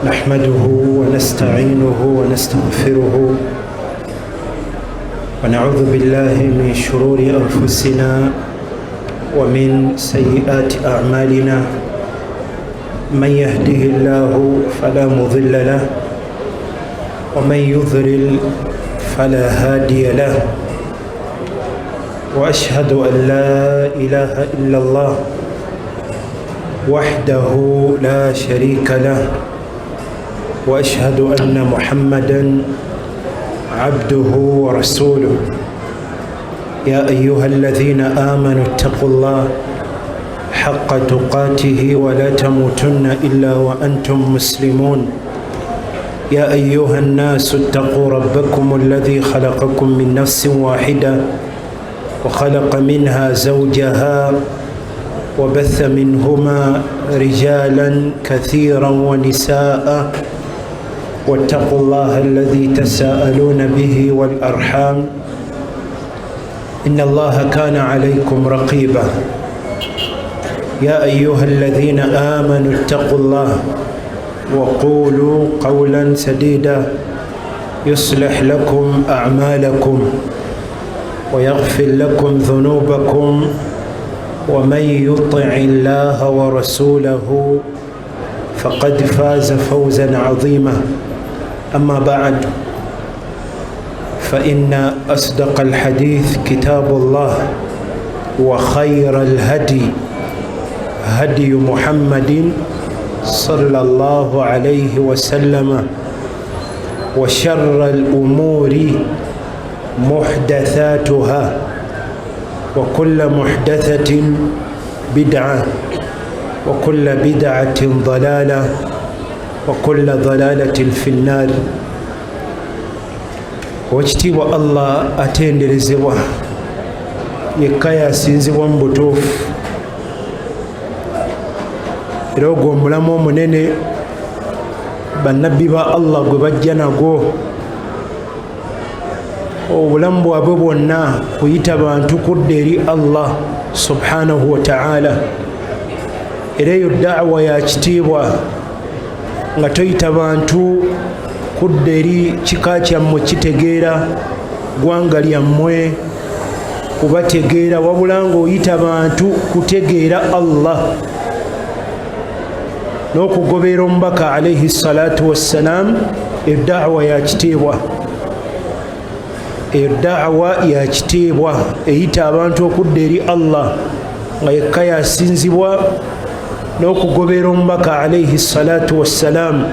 نحمده ونستعينه ونستغفره ونعوذ بالله من شرور أنفسنا ومن سيئات أعمالنا، من يهده الله فلا مضل له ومن يضلل فلا هادي له، وأشهد أن لا إله إلا الله وحده لا شريك له، وأشهد أن محمدا عبده ورسوله. يا أيها الذين آمنوا اتقوا الله حق تقاته ولا تموتن إلا وأنتم مسلمون. يا أيها الناس اتقوا ربكم الذي خلقكم من نفس واحدة وخلق منها زوجها وبث منهما رجالا كثيرا ونساء، واتقوا الله الذي تساءلون به والأرحام إن الله كان عليكم رقيبا. يا أيها الذين آمنوا اتقوا الله وقولوا قولا سديدا يصلح لكم أعمالكم ويغفر لكم ذنوبكم، ومن يطع الله ورسوله فقد فاز فوزا عظيما. أما بعد، فإن أصدق الحديث كتاب الله، وخير الهدي هدي محمد صلى الله عليه وسلم، وشر الأمور محدثاتها، وكل محدثة بدعة، وكل بدعة ضلالة، وكل ضلالة في النار. Owekitiibwa Allah atenderezebwa, yekka yasinzibwa mu butuufu, era ogwo omulamu omunene bannabbi ba Allah gwe bajja nagwo obulamu bwabwe bwonna, kuyita bantu kudda eri Allah subhanahu wataala. Era eyo daawa ya kitiibwa, nga toyita bantu kudda eri kika kyammwe, kitegeera ggwanga lyammwe kubategeera, wabula ng'oyita bantu kutegeera Allah n'okugoberera omubaka alaihi salatu wassalam. Edaawa ya kitiibwa, eyo daawa ya kitiibwa eyita abantu okudda eri Allah nga yekka yasinzibwa n'okugoberera omubaka alaihi salatu wassalam,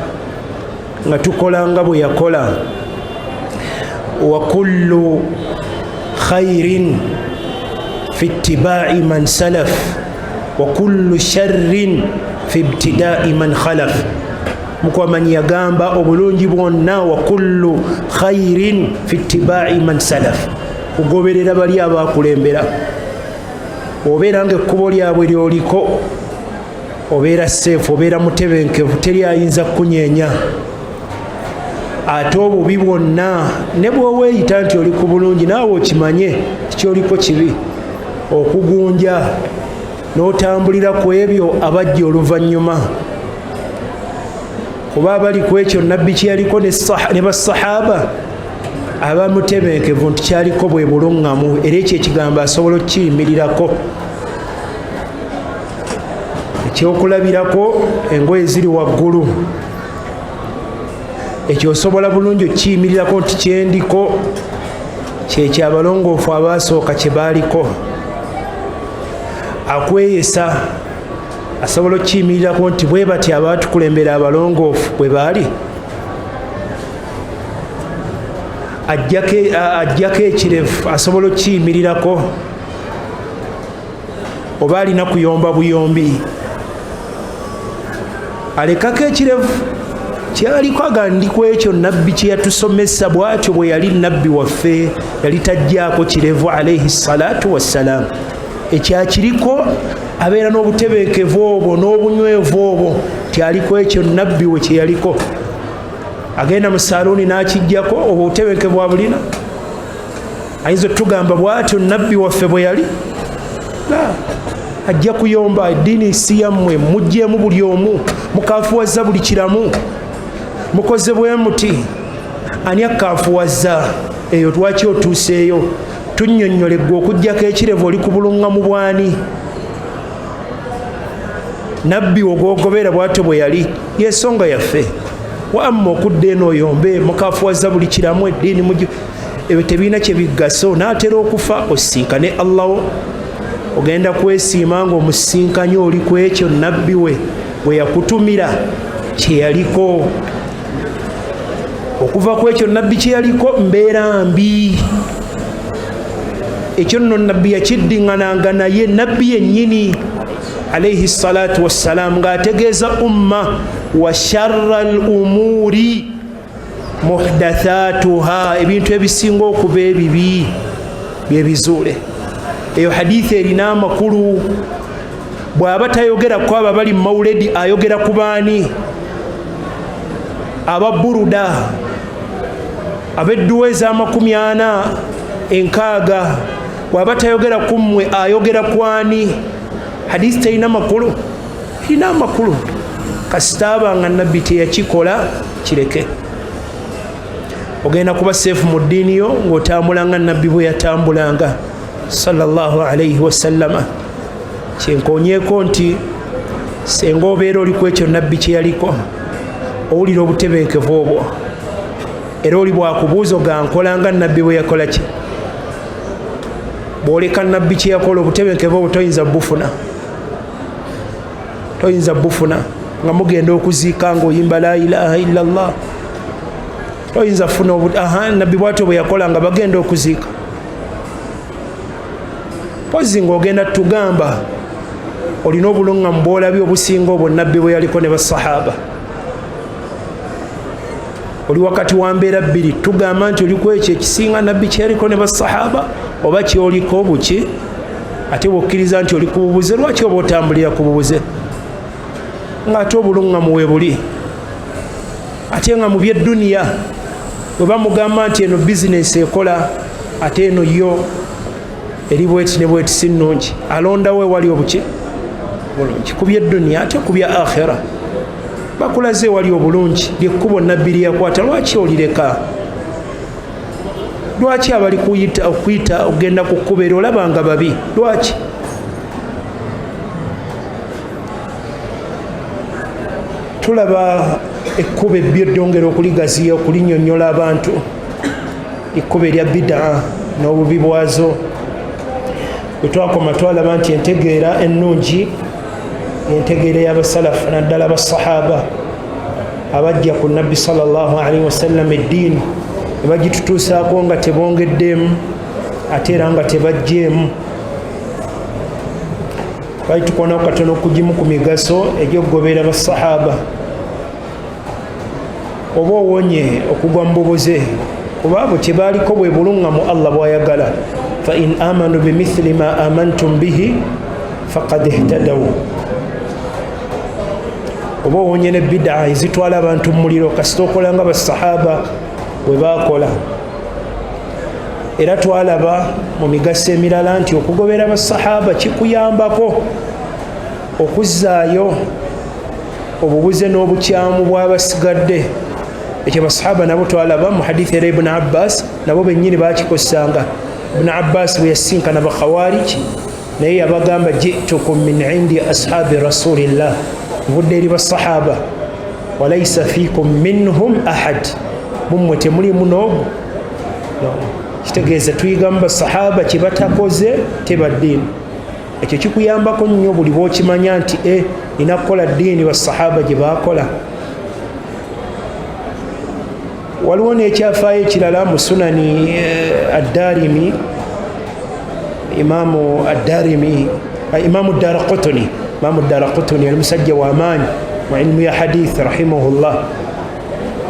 nga tukola nga bwe yakola. Wa kullu khairin fi ittibai man salaf, wa kullu sharrin fi ibtidai man khalaf. Mukwamanyi yagamba obulungi bwonna, wa kullu khairin fi ittibai man salaf, kugoberera bali abakulembera. Obeera nga ekkubo lyabwe lyoliko, obeera safe, obeera mutebenkevu, teri ayinza kukunyeenya. Ate obubi bwonna, ne bwoweeyita nti oli ku bulungi, naawe okimanye tikyoliko kibi, okugunja n'otambulira ku ebyo abajja oluvannyuma, kuba abali ku ekyo nabbi kyeyaliko ne basahaba abamutebenkevu nti kyaliko bwe buluŋŋamu, era ekyo ekigambo asobola okukiyimirirako. Ekyokulabirako, engoye ziri waggulu, ekyo osobola bulungi okukiyimirirako nti kyendiko kyekyo abalongoofu abasooka kye baaliko. Akweyesa asobola okukiyimirirako nti bwe bati abatukulembera abalongoofu bwe baali. Ajjako ekirevu asobola okukiyimirirako, oba alina kuyomba buyombi. Alekako ekirevu kyaliko, aga ndi ku ekyo nabbi kye yatusomesa, bwatyo bwe yali nabbi waffe, yali tajjaako kirevu alaihi salatu wassalam. Ekyakiriko abeera n'obutebenkevu obwo n'obunywevu obwo ti aliko ekyo nabbi we kye yaliko. Agenda mu saluuni n'akijjako, obwo obutebenkevu abulina? Ayinza otugamba bwatyo nabbi waffe bwe yali? Ajja kuyomba, eddiini si yammwe, mugjeemu buli omu, mukafuwaza buli kiramu. Mukoze bwe muti, ani akaafuwaza eyo? Lwaki otuuseeyo? Tunnyonnyole ggwe okugyako ekirevu oli ku buluŋŋamu bwani? Nabbi ogwogobera bwatyo bwe yali, yensonga yaffe. Wa amma okudda eno oyombe mukafuwaza buli kiramu eddiini ebyo tebirina kyebigaso. Naatera okufa osinkane Allawo, ogenda kwesiima ng'omusinkanye oli ku ekyo nabbi we bwe yakutumira kyeyaliko. Okuva ku ekyo nabbi kyeyaliko mbeera mbi, ekyo nno nabbi yakiddiŋŋananga naye nabbi yennyini alaihi salatu wassalam ng'ategeeza umma wa sharra al umuri muhdathatuha, ebintu ebisinga okuba ebibi byebizuule. Eyo hadithi erina amakulu. Bw'aba tayogera ku abo abali mawuledi, ayogera ku baani? Ababuruda, ab'edduwa ez'amakumi ana enkaaga. Bw'aba tayogera ku mmwe, ayogera ku ani? Hadithi terina makulu? Erina amakulu. Kasita aba nga nabbi teyakikola, kireke. Ogenda kuba seefu mu ddiini yo ng'otambula nga nabbi bwe yatambulanga sallallahu alaihi wasallama. Kyenkonyeeko nti senga obeera oli ku ekyo nabbi kye yaliko, owulira obutebenkevu obwo, era oli bwakubuuza ogankola nga nabbi bwe yakola ki. Bwoleka nabbi kye yakola, obutebenkevu obwo toyinza bufuna, toyinza bufuna. Nga mugenda okuziika ngaoyimba la ilaha illallah, toyinza funa. Nabbi bwatyo bwe yakola nga bagenda okuziika. Pozi ngaogenda tugamba olina obuluŋŋamu bwolabye obusinga obwo nabbi bwe yaliko ne basahaba. Oli wakati wa mbeera bbiri, tugamba nti oliku ekyo ekisinga nabbi kyeyaliko ne basahaba, oba kyoliko buki? Ate bwokkiriza nti oli ku bubuze, lwaki oba otambulira ku bubuze ng'ate obuluŋŋamu we buli? Ate nga mu byedduniya bwe bamugamba nti eno bizinesi ekola, ate eno yo eri bweti ne bweti si nnungi, alondawo ewali obuki bulungi ku byedduniya. Ate ku bya akhira bakulaze ewali obulungi, lyekkubo nabbi lyeyakwata, lwaki olireka? Lwaki abali okuyita okugenda ku kkubo eryo olaba nga babi? Lwaki? Tulaba ekkubo ebbi eddongera okuligaziya, okulinyonyola abantu, ekkubo erya bidaa n'obubi bwazo. Bwe twakoma twalaba nti entegeera ennungi entegeera y'abasalafu, naddala basahaba abajja ku nabbi sallallahu alaihi wasallam, eddiini ne bagitutuusaako nga tebongeddemu ate era nga tebajjeemu. Twali tukoonako katono okugimu ku migaso egy'okugobera basahaba, oba owonye okugwa mu bubuze, kuba abo kyebaaliko bwe buluŋŋamu Allah bw'ayagala. Fa in amanu bimithili ma amantum bihi faqad ihtadaw. Oba owonye ne bidaa ezitwala abantu mu muliro, kasita okola nga basahaba bwe baakola. Era twalaba mu migaso emirala nti okugobera basahaba kikuyambako okuzzaayo obubuze n'obukyamu bw'abasigadde. Ekyo basahaba nabo twalaba mu hadithi era Ibuni Abbas nabo bennyini bakikozesanga. Ibuni Abbas bwe yasinkana bakhawariji, naye yabagamba jitukum min indi ashabi rasulillah, nvudde eri basahaba, walaisa fikum minhum ahad, mummwe temulimu n'ogu. Kitegeeza tuyigamu basahaba kyebatakoze teba ddiini. Ekyo kikuyambako nnyo buli bwokimanya nti nina kukola ddiini basahaba gye bakola. Waliwo n'ekyafaayo ekirala mu sunani addarimi, imamu addarimi, imamu Daraqutuni. Imamu Daraqutuni ali musajja w'amaanyi mu ilmu ya hadith rahimahullah,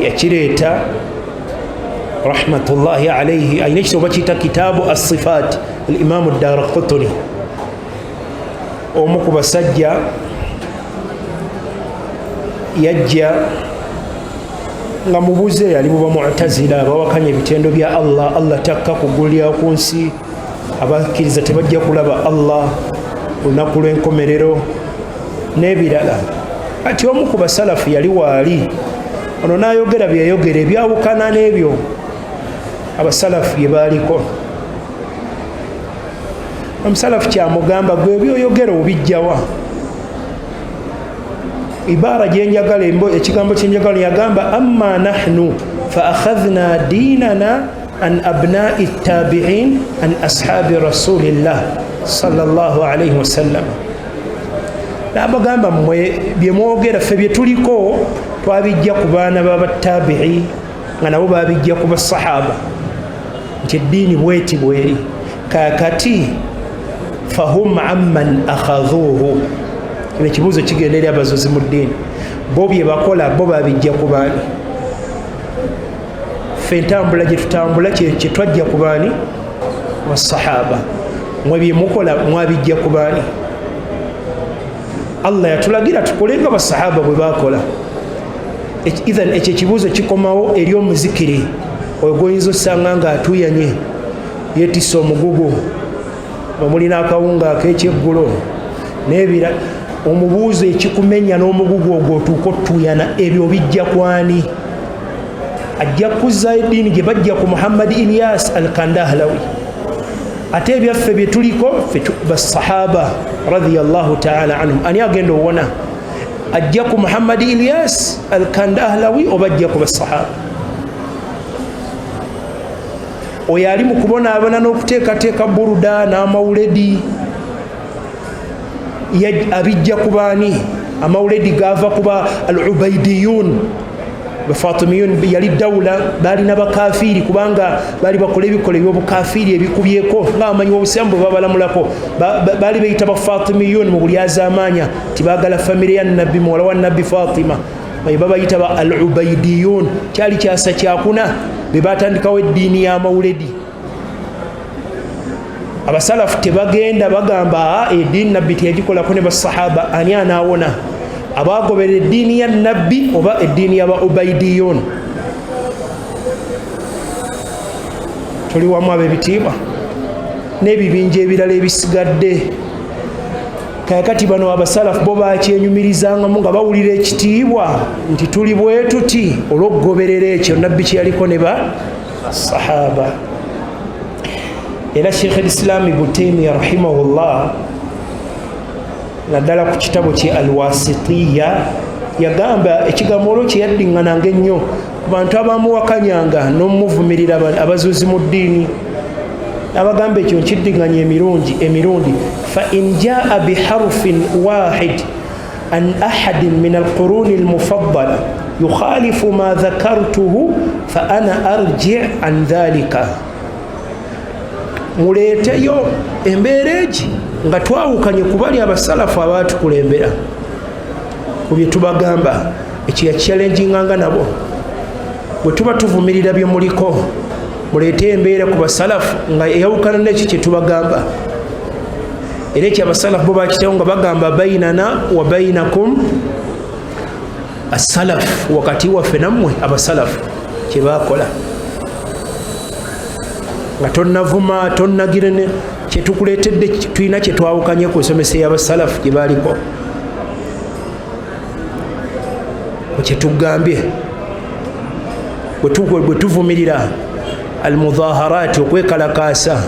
yakireeta rahmatullahi alaihi. Alina ekitabo bakiyita Kitaabu Assifat. Alimamu Daraqutuni, omu ku basajja yajja nga mubuze, yali muba Mu'tazila, bawakanya ebitendo bya Allah. Allah takka kugulya ku nsi, abakkiriza tebajja kulaba Allah olunaku lw'enkomerero n'ebirala. Ati omu ku basalafu yali waali Ono n'ayogera byeyayogera ebyawukana n'ebyo abasalafu bye baaliko. Omusalafu kyamugamba, gwe byoyogera obijjawa? Ibaara gyenjagala, ekigambo kyenjagala, yagamba amma nahnu fa akhadhna dinana an abnai tabiin an ashabi rasulillah sallallahu alaihi wasallam. Nabagamba, mmwe byemwogera, ffe byetuliko twabijja ku baana babatabii, nga nabo babijja ku basahaba, nti eddiini bweti bweri. Kakati fahum amman akhadhuhu, kino ekibuuzo kigenda eri abazuzi mu ddiini, bo bye bakola bo babijja ku baani? Ffe entambula gye tutambula kyetwajja ku baani? Basahaba. Mwe byemukola mwabijja ku baani? Allah yatulagira tukole nga basahaba bwe bakola. Ithan ekyo ekibuuzo kikomawo eri omuzikiri oyo gwoyinza osanga nga atuyanye, yetisse omugugu omulina akawunga akekyeggulo nebira, omubuuzo ekikumenya n'omugugu ogwo otuuka otuyana, ebyo bijja kwani? Ajja kuzzayo eddiini gye bajja ku Muhammad Ilyas al Kandahlawi, ate ebyaffe bye tuliko ffe basahaba radiyallahu taala anhum. Ani agenda owona? Ajja ku Muhammad Ilyas al Kandahlawi oba ajja ku basahaba? Oyo ali mu kubonaabona n'okuteekateeka buruda n'amawuledi abijja ku baani? Amawuledi gava kuba al ubaidiyun, bafatimiyun, yali dawula, balina bakafiiri, kubanga bali bakola ebikola ebyobukafiiri ebikubyeko nga abamanyi obusiramu bwe babalamulako. Baali beyita bafatimiyun mu bulyazamaanya nti baagala famire ya nabbi, muwala wa nabbi Fatima, babayita ba al ubaidiyun. Kyali kyasa kyakuna be batandikawo eddiini y'amawuledi. Abasalafu tebagenda bagamba eddiini nabbi teyagikolako ne basahaba. Ani anaawona? Abagoberera eddiini ya nabbi oba eddiini yaba ubaidiyun? Tuli wamu ab'ebitiibwa n'ebibinja ebirala ebisigadde. Kakati bano abasalafu bo bakyenyumirizangamu nga bawulira ekitiibwa nti tuli bwe tuti olw'okugoberera ekyo nabbi kyeyaliko ne ba sahaba. Era Sheikh Lislaam Ibnu Taimiya rahimahullah, naddala ku kitabo kye Alwasitiya, yagamba ekigambo olwo kyeyaddiŋŋananga ennyo ku bantu abamuwakanyanga n'omuvumirira, abazuuzi mu ddiini, abagamba ekyo nkiddiŋŋanya emirundi, fa in jaa biharfin wahid an ahadin min alquruni almufaddala yukhalifu ma dhakartuhu fa ana arji an dhalika. Muleeteyo embeera egi nga twawukanye ku bali abasalafu abatukulembera ku bye tubagamba. Ekyo yakyalenginganga nabo, bwe tuba tuvumirira bye muliko, muleete embeera ku basalafu nga eyawukana n'ekyo kye tubagamba. Era ekyo abasalafu bo bakitewo nga bagamba bainana wa bainakum asalafu, wakati waffe nammwe abasalafu kyebakola. Nga tonnavuma, tonnagira kyetukuleetedde, tulina kyetwawukanye ku nsomesa ey'abasalafu gye baaliko kyetugambye. Bwe tuvumirira almudaharati, okwekalakaasa,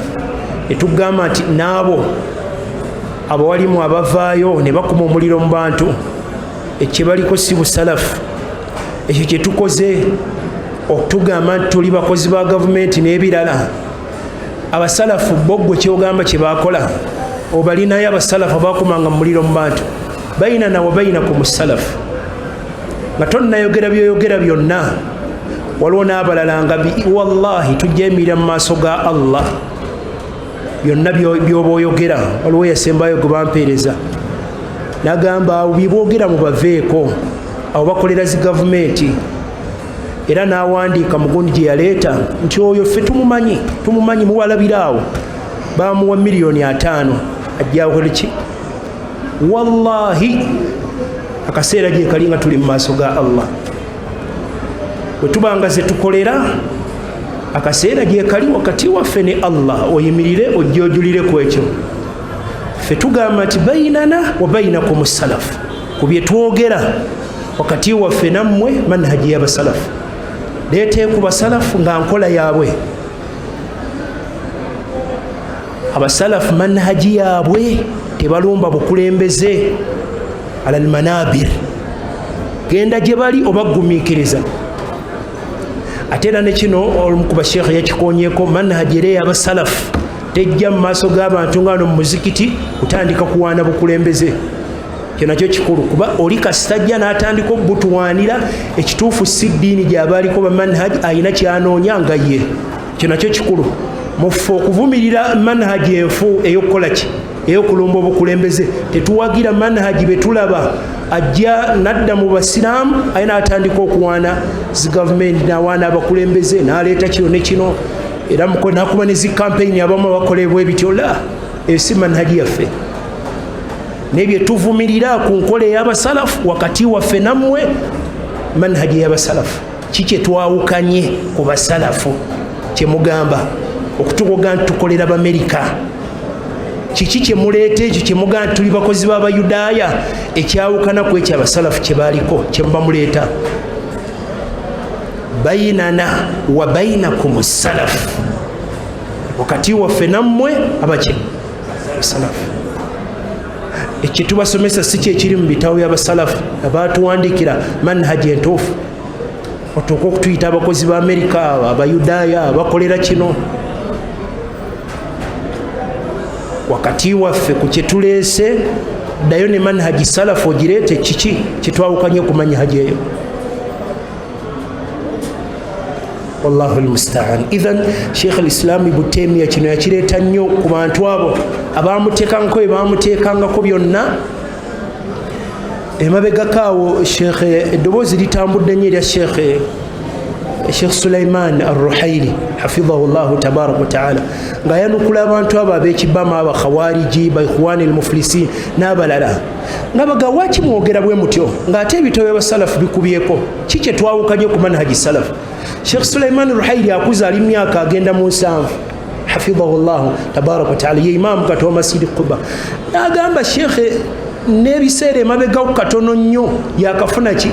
netugamba nti n'abo abawalimu abavaayo ne bakuma omuliro mu bantu, ekyebaliko si busalafu. Ekyo kyetukoze okutugamba nti tuli bakozi ba gavumenti n'ebirala. Abasalafu bo gwe kyogamba kyebakola, obalinayo abasalafu abakumanga mu muliro mu bantu? Bainana wa bainakum salafu. Nga tonnayogera byoyogera byonna, waliwo n'abalala nga wallahi tujja emirira mu maaso ga Allah byonna byoba oyogera. Waliwo yasembayo gwe bampeereza nagamba awo byeboogera mubaveeko, abo bakolera zi gavumenti. Era n'awandiika mugundi gye yaleeta nti oyo ffe tumumanyi, tumumanyi, muwalabira awo bamuwa 5,000,000 ajja ki. Wallahi akaseera gye kali nga tuli mu maaso ga Allah, bwe tubanga ze tukolera, akaseera gye kali wakati waffe ne Allah, oyimirire ojja ojulire ku ekyo. Ffe tugamba nti bainana wa bainakum salafu ku bye twogera. Wakati waffe nammwe manhaji y'abasalafu, leete ku basalafu nga nkola yaabwe. Abasalafu manhaji yaabwe tebalumba bukulembeze ala almanabir, genda gye bali obagumiikiriza. Ate era ne kino olumu ku basheekhe yakikonyeko, manhaji era ey'abasalafu tejja mu maaso g'abantu nga no mu muzikiti kutandika kuwaana bukulembeze. Kyo nakyo kikulu, kuba oli kasitajja n'atandika obutuwaanira ekituufu si ddiini gy'abaaliko bamanhaji, alina kyanoonya nga ye. Kyo nakyo kikulu mufe okuvumirira manhaji enfu ey'okukola ki, ey'okulumba obukulembeze. Tetuwagira manhaji betulaba ajja nadda mu basiraamu aye n'atandika okuwaana zi gavumenti, n'awaana abakulembeze, n'aleeta kino ne kino, era nakuba ne zi kampeyini abamu abakolebwa ebityo. La, eyo si manhaji yaffe. Nebye tuvumirira ku nkola ey'abasalafu wakati waffe nammwe manhaji ey'abasalafu. Ki kye twawukanye ku basalafu kyemugamba okutukoga nti tukolera Bamerika? Kiki kyemuleeta ekyo kyemugamba nti tuli bakozi b'Abayudaaya ekyawukana ku ekyo abasalafu kye baaliko kyemuba muleeta? Bainana wa bainakum salafu, wakati waffe nammwe abaki abasalafu. Ekitubasomesa si kyekiri mu bitabo by'abasalafu abatuwandikira manhaji entuufu, otuuka okutuyita abakozi ba Amerika, Abayudaaya abakolera kino. Wakati waffe ku kyetuleese, ddayo ne manhaji salafu ogireete, kiki kyetwawukanye ku manhaji eyo? Wallahu almustaan. Ithan Sheikh Alislam Ibnu Taimiya kino yakireeta nnyo ku bantu abo abamuteekangako bye bamuteekangako byonna. Emabegako awo Sheikh, eddoboozi litambudde nnyo erya Sheikh Sulaiman Arruhaili hafizahu llahu tabaraka wataala, ng'ayanukula abantu abo ab'ekibama, abakhawariji, baikhwani almuflisin n'abalala, nga baga waki mwogera bwe mutyo ng'ate ebitabo by'abasalafu bikubyeko? Ki kye twawukanye ku manhaji salafu? Sheikh Sulaiman Ruhaili akuze, ali myaka agenda mu 70, hafizahu llahu tabaraka wataala, ye imaamu kati wa Masjidi Quba. N'agamba Sheikh n'ebiseera emabegako katono nnyo yakafuna ki,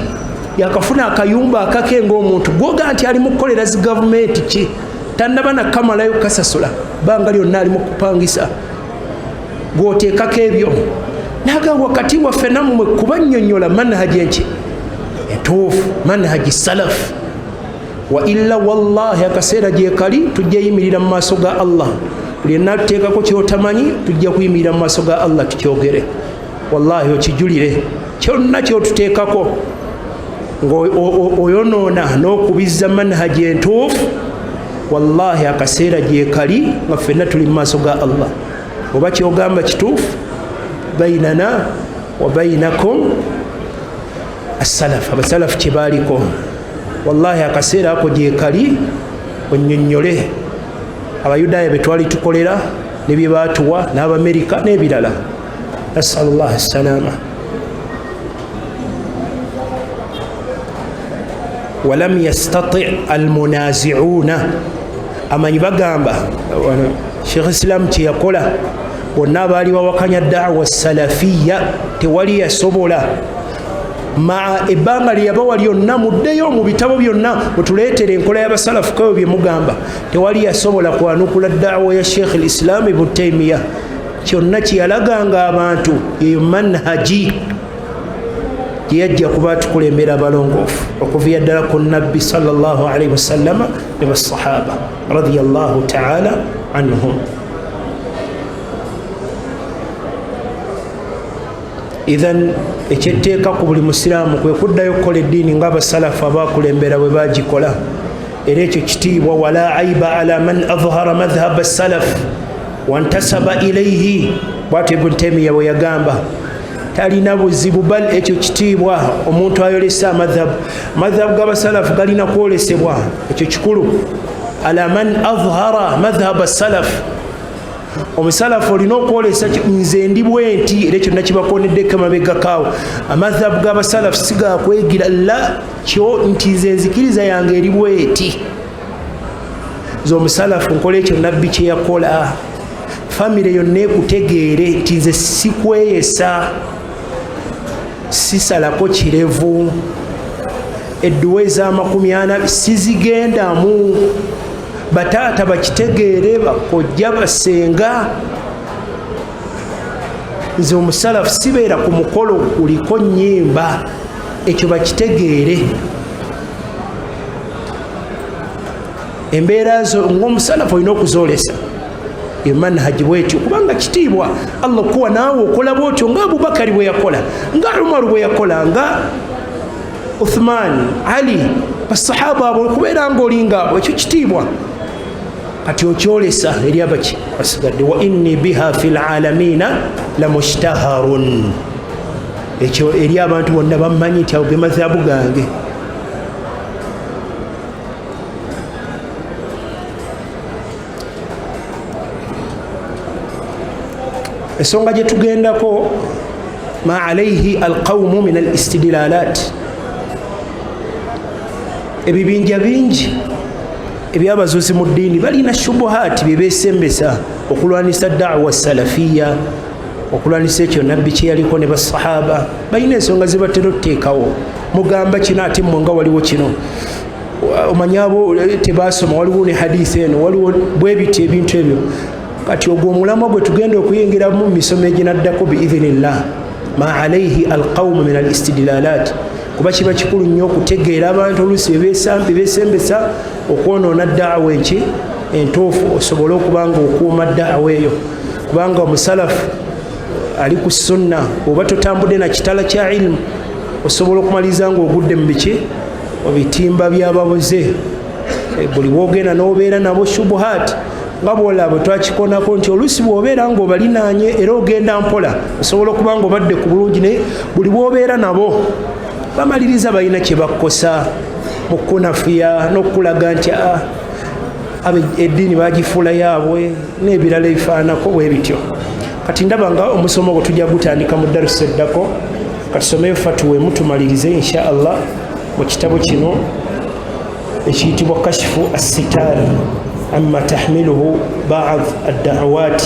yakafuna akayumba akake ng'omuntu gwoga nti ali mu kukolera zi gavumenti ki, tannaba nakamalayo kasasula, bbanga lyonna ali mu kupangisa, gwoteekako ebyo. N'agamba wakati waffe nammwe kubannyonnyola manhaji enki entuufu, manhaji salafu. Wa illa wallahi akaseera gyekali tujja yimirira mu maaso ga Allah. Buli yenna tuteekako kyotamanyi, tujja kuyimirira mu maaso ga Allah tukyogere. Wallahi okijulire kyonna kyotuteekako ng'oyonoona n'okubizza manhaji entuufu, wallahi akaseera gyekali nga ffenna tuli mu maaso ga Allah. Oba kyogamba kituufu, bainana wa bainakum assalaf, abasalafu kyebaaliko. Wallahi akaseera ako gyekali onyonyole Abayudaaya betwali tukolera ne bye baatuwa n'Abamerika n'ebirala. Nasal llah assalama. Walam yastati almunaziuna, amanyi bagamba Sheikh Islam kyeyakola, bonna abaali bawakanya dawa salafiya tewali yasobola maa ebbanga lyeyabawa lyonna. Muddeyo mu bitabo byonna mutuleetere enkola y'abasalafu kayo bye mugamba, tewali yasobola kwanukula dawa ya Sheikh Lislam Ibnu Taimiya. Kyonna kyeyalaganga abantu yeyo manhaji gyeyajja kuba tukulembera abalongoofu okuviira ddala ku Nabbi salllahalaihi wasallama ne basahaba radiallahu taala anhum. Ithan ekyetteeka ku buli musiraamu kwe kuddayo okukola eddiini ng'abasalafu abakulembera bwe bagikola, era ekyo kitiibwa. Wala aiba ala man adhhara madhhaba salaf wantasaba ilaihi, bwatyo Ibuni Taimiya bwe yagamba, talina buzibu, bal ekyo kitiibwa omuntu ayolesa amadhhabu. Madhhabu g'abasalafu galina kwolesebwa, ekyo kikulu. Ala man adhhara madhhaba salaf, omusalafu olina okwolesa nze ndi bwenti, era ekyo nakibakoneddeko emabegakaawo. Amadhabu g'abasalafu si gakwegira la kyo nti nze nzikiriza yange eri bweti, nze omusalafu nkola ekyo Nabbi kyeyakola. Famire yonna ekutegeere nti nze sikweyesa. Sisalako kirevu, edduwa ez'amakumi ana sizigendamu. Bataata bakitegeere, bakojja, basenga, nze omusalafu sibeera ku mukolo guliko nnyimba, ekyo bakitegeere. Embeera zo ng'omusalafu olina okuzoolesa emanhaji bwetyo, kubanga kitiibwa Allah okuwa naawe okola bwotyo, nga Abubakari bwe yakola, nga Umaru bwe yakola, nga Uthman, Ali, basahaba abo, okubeera nga olinga abo, ekyo kitiibwa. Kati okyolesa eri abaki basigadde. Wa inni biha fi lalamina lamushtaharun, ekyo eri abantu bonna bamanyi nti awo ge madhabu gange. Ensonga gye tugendako, ma alaihi alqaumu min alistidlalat, ebibinja bingi ebyabazuzi mu ddiini balina shubuhaati byebesembesa okulwanisa dawa salafiya, okulwanisa ekyo nabbi kyeyaliko ne basahaba. Balina ensonga zebatera otuteekawo, mugamba kino ate mmwe nga waliwo kino, omanye abo tebasoma, waliwo ne hadisi eno, waliwo bwebiti ebintu ebyo. Kati ogwo omulamwa gwe tugenda okuyingiramu mu misomo eginaddako biidhinillah, ma alaihi alqaumu min alistidlalat, kuba kiba kikulu nnyo okutegeera abantu oluusi bebesembesa okwonoona daawa enki entuufu, osobole okuba nga okuuma daawa eyo, kubanga omusalafu ali ku sunna oba totambudde na kitala kya ilimu, osobola okumaliriza nga ogudde mu biki, ebitimba byababuze. Buli bwogenda n'obeera nabo shubuhat, nga bwolaba twakikonako nti oluusi bw'obeera ng'obalinaanye era ogenda mpola, osobola okuba nga obadde ku bulungi, naye buli bw'obeera nabo bamaliriza balina kye bakkosa mu kunafuya n'okulaga nti eddiini bagifuula yaabwe n'ebirala ebifaanako bwe bityo. Kati ndaba nga omusomo ogwo tujja gutandika mu darusa eddako. Katusome fatuwa emu tumalirize insha Allah mu kitabo kino ekiyitibwa Kashifu Assitar amma tahmiluhu bad addawat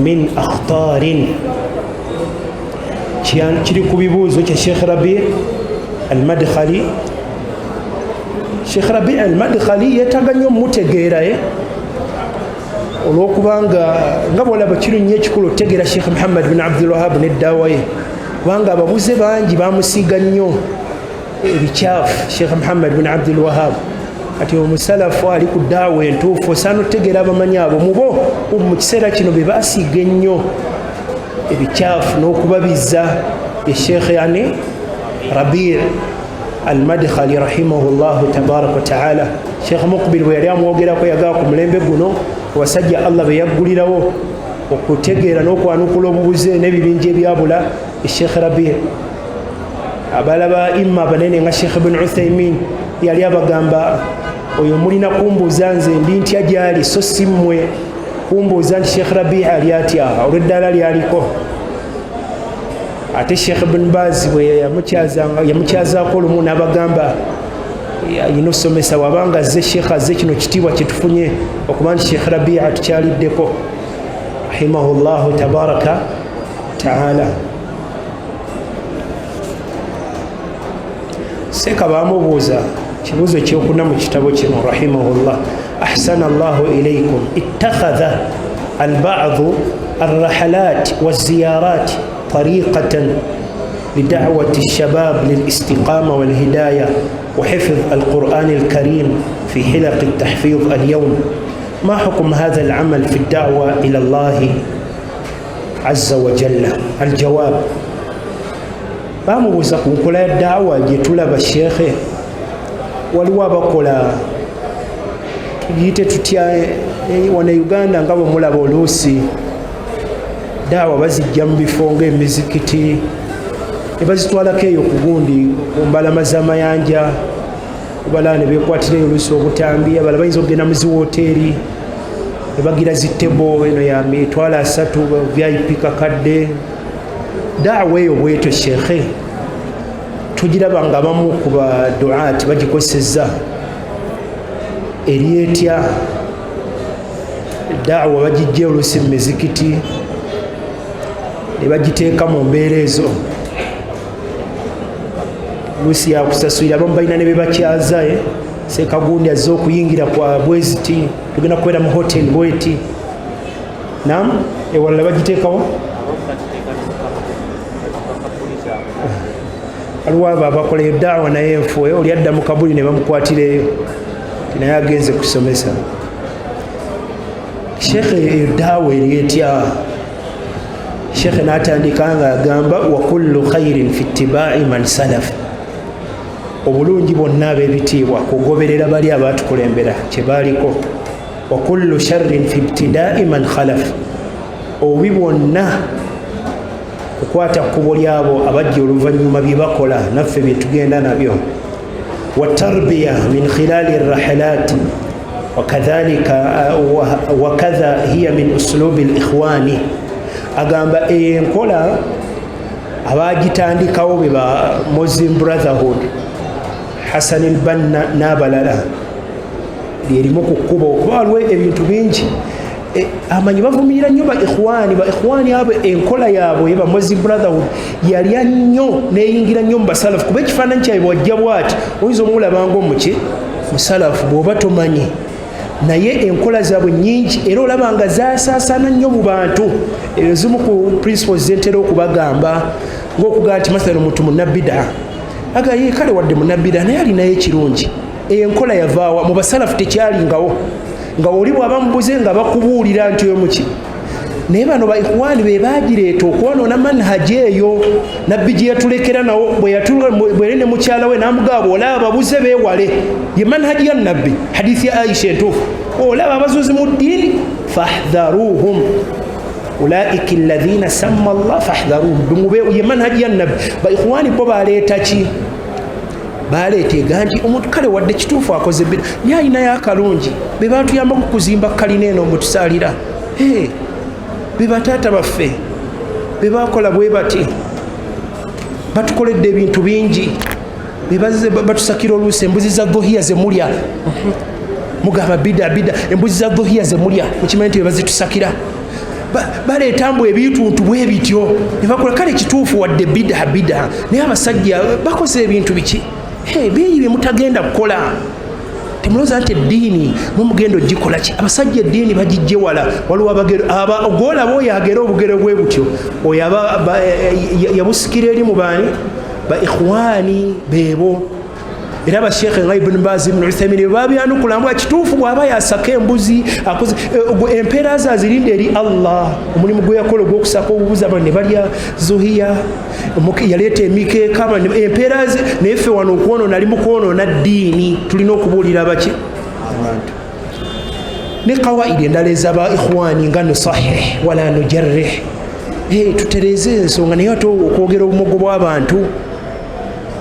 min akhtarin, kiri ku bibuuzo kya Sheikh Rabi Almadkhali. Sheikh Rabi Almadkhali yeetaaga nnyo omutegeera, olwokubanga nga bwolaba kiri nnyo ekikulu otegeera Sheikh Muhammad bin Abdulwahab neddawa ye, kubanga ababuze bangi bamusiiga nnyo ebikyafu Sheikh Muhammad bin Abdulwahab. Kati omusalafu ali ku daawa entuufu osaana otegeera abamanyi abo mubo mu kiseera kino be basiiga ennyo ebikyafu n'okubabiza, ye Sheikh yani Rabi Almadkhali rahimahullahu tabaraka wataala. Sheikh Mukbil bwe yali amwogerako yagaa ku mulembe guno abasajja Allah be yaggulirawo okutegeera n'okwanukula obubuze n'ebibinja ebyabula, Sheikh Rabi. Abalaba imma abanene nga Sheikh Ibn Uthaymin yali abagamba, oyo mulina kumbuuza nze ndi ntya gyali, so si mmwe kumbuuza nti Sheikh Rabi ali atya olw'eddaala lyaliko. Ate Sheikh Ibn Baz bwe yamukyazaako olumu n'abagamba ayina osomesa wabanga azze, Sheikh azze, kino kitiibwa kyetufunye okuba nti Sheikh Rabi atukyaliddeko rahimahullahu tabaraka taala. Seeka bamubuuza kibuuzo ekyokuna mu kitabo kino rahimahullah, ahsana llahu ilaikum, ittakhadha albadu alrahalat waziyarat tariqatan lidawati lshabab lilistiqama walhidaya وحفظ القرآن الكريم في حلق التحفيظ اليوم، ما حكم هذا العمل في الدعوة إلى الله عز وجل؟ الجواب، bamubuuza ku nkola ya daawa gye tulaba sheekhe, waliwo abakola, tugiyite tutya, wano e Uganda nga bwe mulaba oluusi daawa bazijja mu bifo ng'emizikiti ne bazitwalako eyo ku gundi ku mbalama z'amayanja, obalaba ne bekwatirayo oluusi obutambi, abalala bayinza okugenda mu ziwoteeri ne bagira zitebo eno ya 300,000 VIP kakadde. Daawa eyo bwetyo sheekhe tugiraba nga abamu ku baduaati bagikozesezza, eri etya? Daawa bagijja oluusi mu mizikiti ne bagiteeka mu mbeera ezo. Lusi yakusasulira, abamu balina ne bebakyaza, sekagundi azze okuyingira kwa bweziti, tugenda kubeera mu hotel bweti. Nam ewalala bagiteekawo, waliwo abo abakola eyo daawa naye enfu, oli adda mu kabuli ne bamukwatireeyo naye agenze kusomesa. Shekhe, eyo daawa eri etya? Shekhe n'atandika nga agamba, wa kullu khairin fi ittibai man salaf, obulungi bwonna ab'ebitiibwa kugoberera bali abatukulembera kyebaliko, wa kullu sharrin fi ibtidai man khalaf, obubi bwonna kukwata kkubo lyabo abajja oluvannyuma bye bakola naffe bye tugenda nabyo, wa tarbiya min khilali rahilat wakadhalika wakadha hiya min uslubi likhwani. Agamba enkola abagitandikawo be ba Muslim Brotherhood, Hassan al-Banna n'abalala, lyerimu ku kkubo, kuba waliwo ebintu bingi amanyi bavumirira nnyo ba ikhwani. Ba ikhwani abo enkola yaabwe ba Muslim Brotherhood yalya nnyo neyingira nnyo mu basalafu, kuba ekifaananyi kyabwe wajja bwati oyinza omulabanga omuki musalafu bw'oba tomanyi, naye enkola zaabwe nyingi era olaba nga zasaasaana nnyo mu bantu. Ezo zimu ku principles zentera okubagamba, ngaokugamba nti mathalan omuntu munabida aga ye kale wadde munabida naye alinayo ekirungi. Eyo enkola yavaawa? Mu basalafu tekyalingawo, nga oli bwaba mubuze nga bakubuulira nti oyo muki. Naye bano ba ikhwani be bagireeta okwonoona manhaji eyo nabbi gye yatulekera nawo bweri ne mukyala we namugaba, olaba babuze beewale, ye manhaji ya nabbi. Hadithi ya Aisha entuufu, olaba abazuzi mu ddiini, fahdharuhum ulaika alladhina samma Allah fahdharuhum, ye manhaji ya nabbi. Ba ikhwani bo baleeta ki? Baleeta eganji omuntu kale wadde kituufu akoze bida naye alinayo akalungi, be batuyambako kuzimba kalina eno mutusaalira, be bataata baffe bebakola bwe bati, batukoledde ebintu bingi, bebaze batusakira oluusi embuzi za dhohiya zemulya, mugamba bida bida, embuzi za dhohiya zemulya mukimanyi nti bebazitusakira. Baleeta mbu ebituntu bwe bityo nebakola. Kale kituufu wadde bida bida, naye abasajja bakoze ebintu biki bingi byemutagenda kukola. Temulowooza nti eddiini mumugenda ogikola ki? Abasajja eddiini bagijje wala. Waliwo abagero gwolaba oyo agera obugero bwe butyo, oyo yabusikira eri mu baani? Ba ikhwani beebo. Era bashekhe nga Ibn Baz, Ibn Uthaymin babyanukula mbu kituufu bw'aba yasaka embuzi akoze empeera ze azirinde eri Allah, omulimu gwe yakola ogw'okusaka obubuzi abantu ne balya zuhiya, yaleeta emikeeka, empeera ze. Naye ffe wano okwonoona ali mu kwonoona ddiini, tulina okubuulira baki abantu ne kawaidi endala ezaba ikhwani nga nusahih wala nujarrih, tutereeze ensonga, naye ate okwogera obumogo bw'abantu,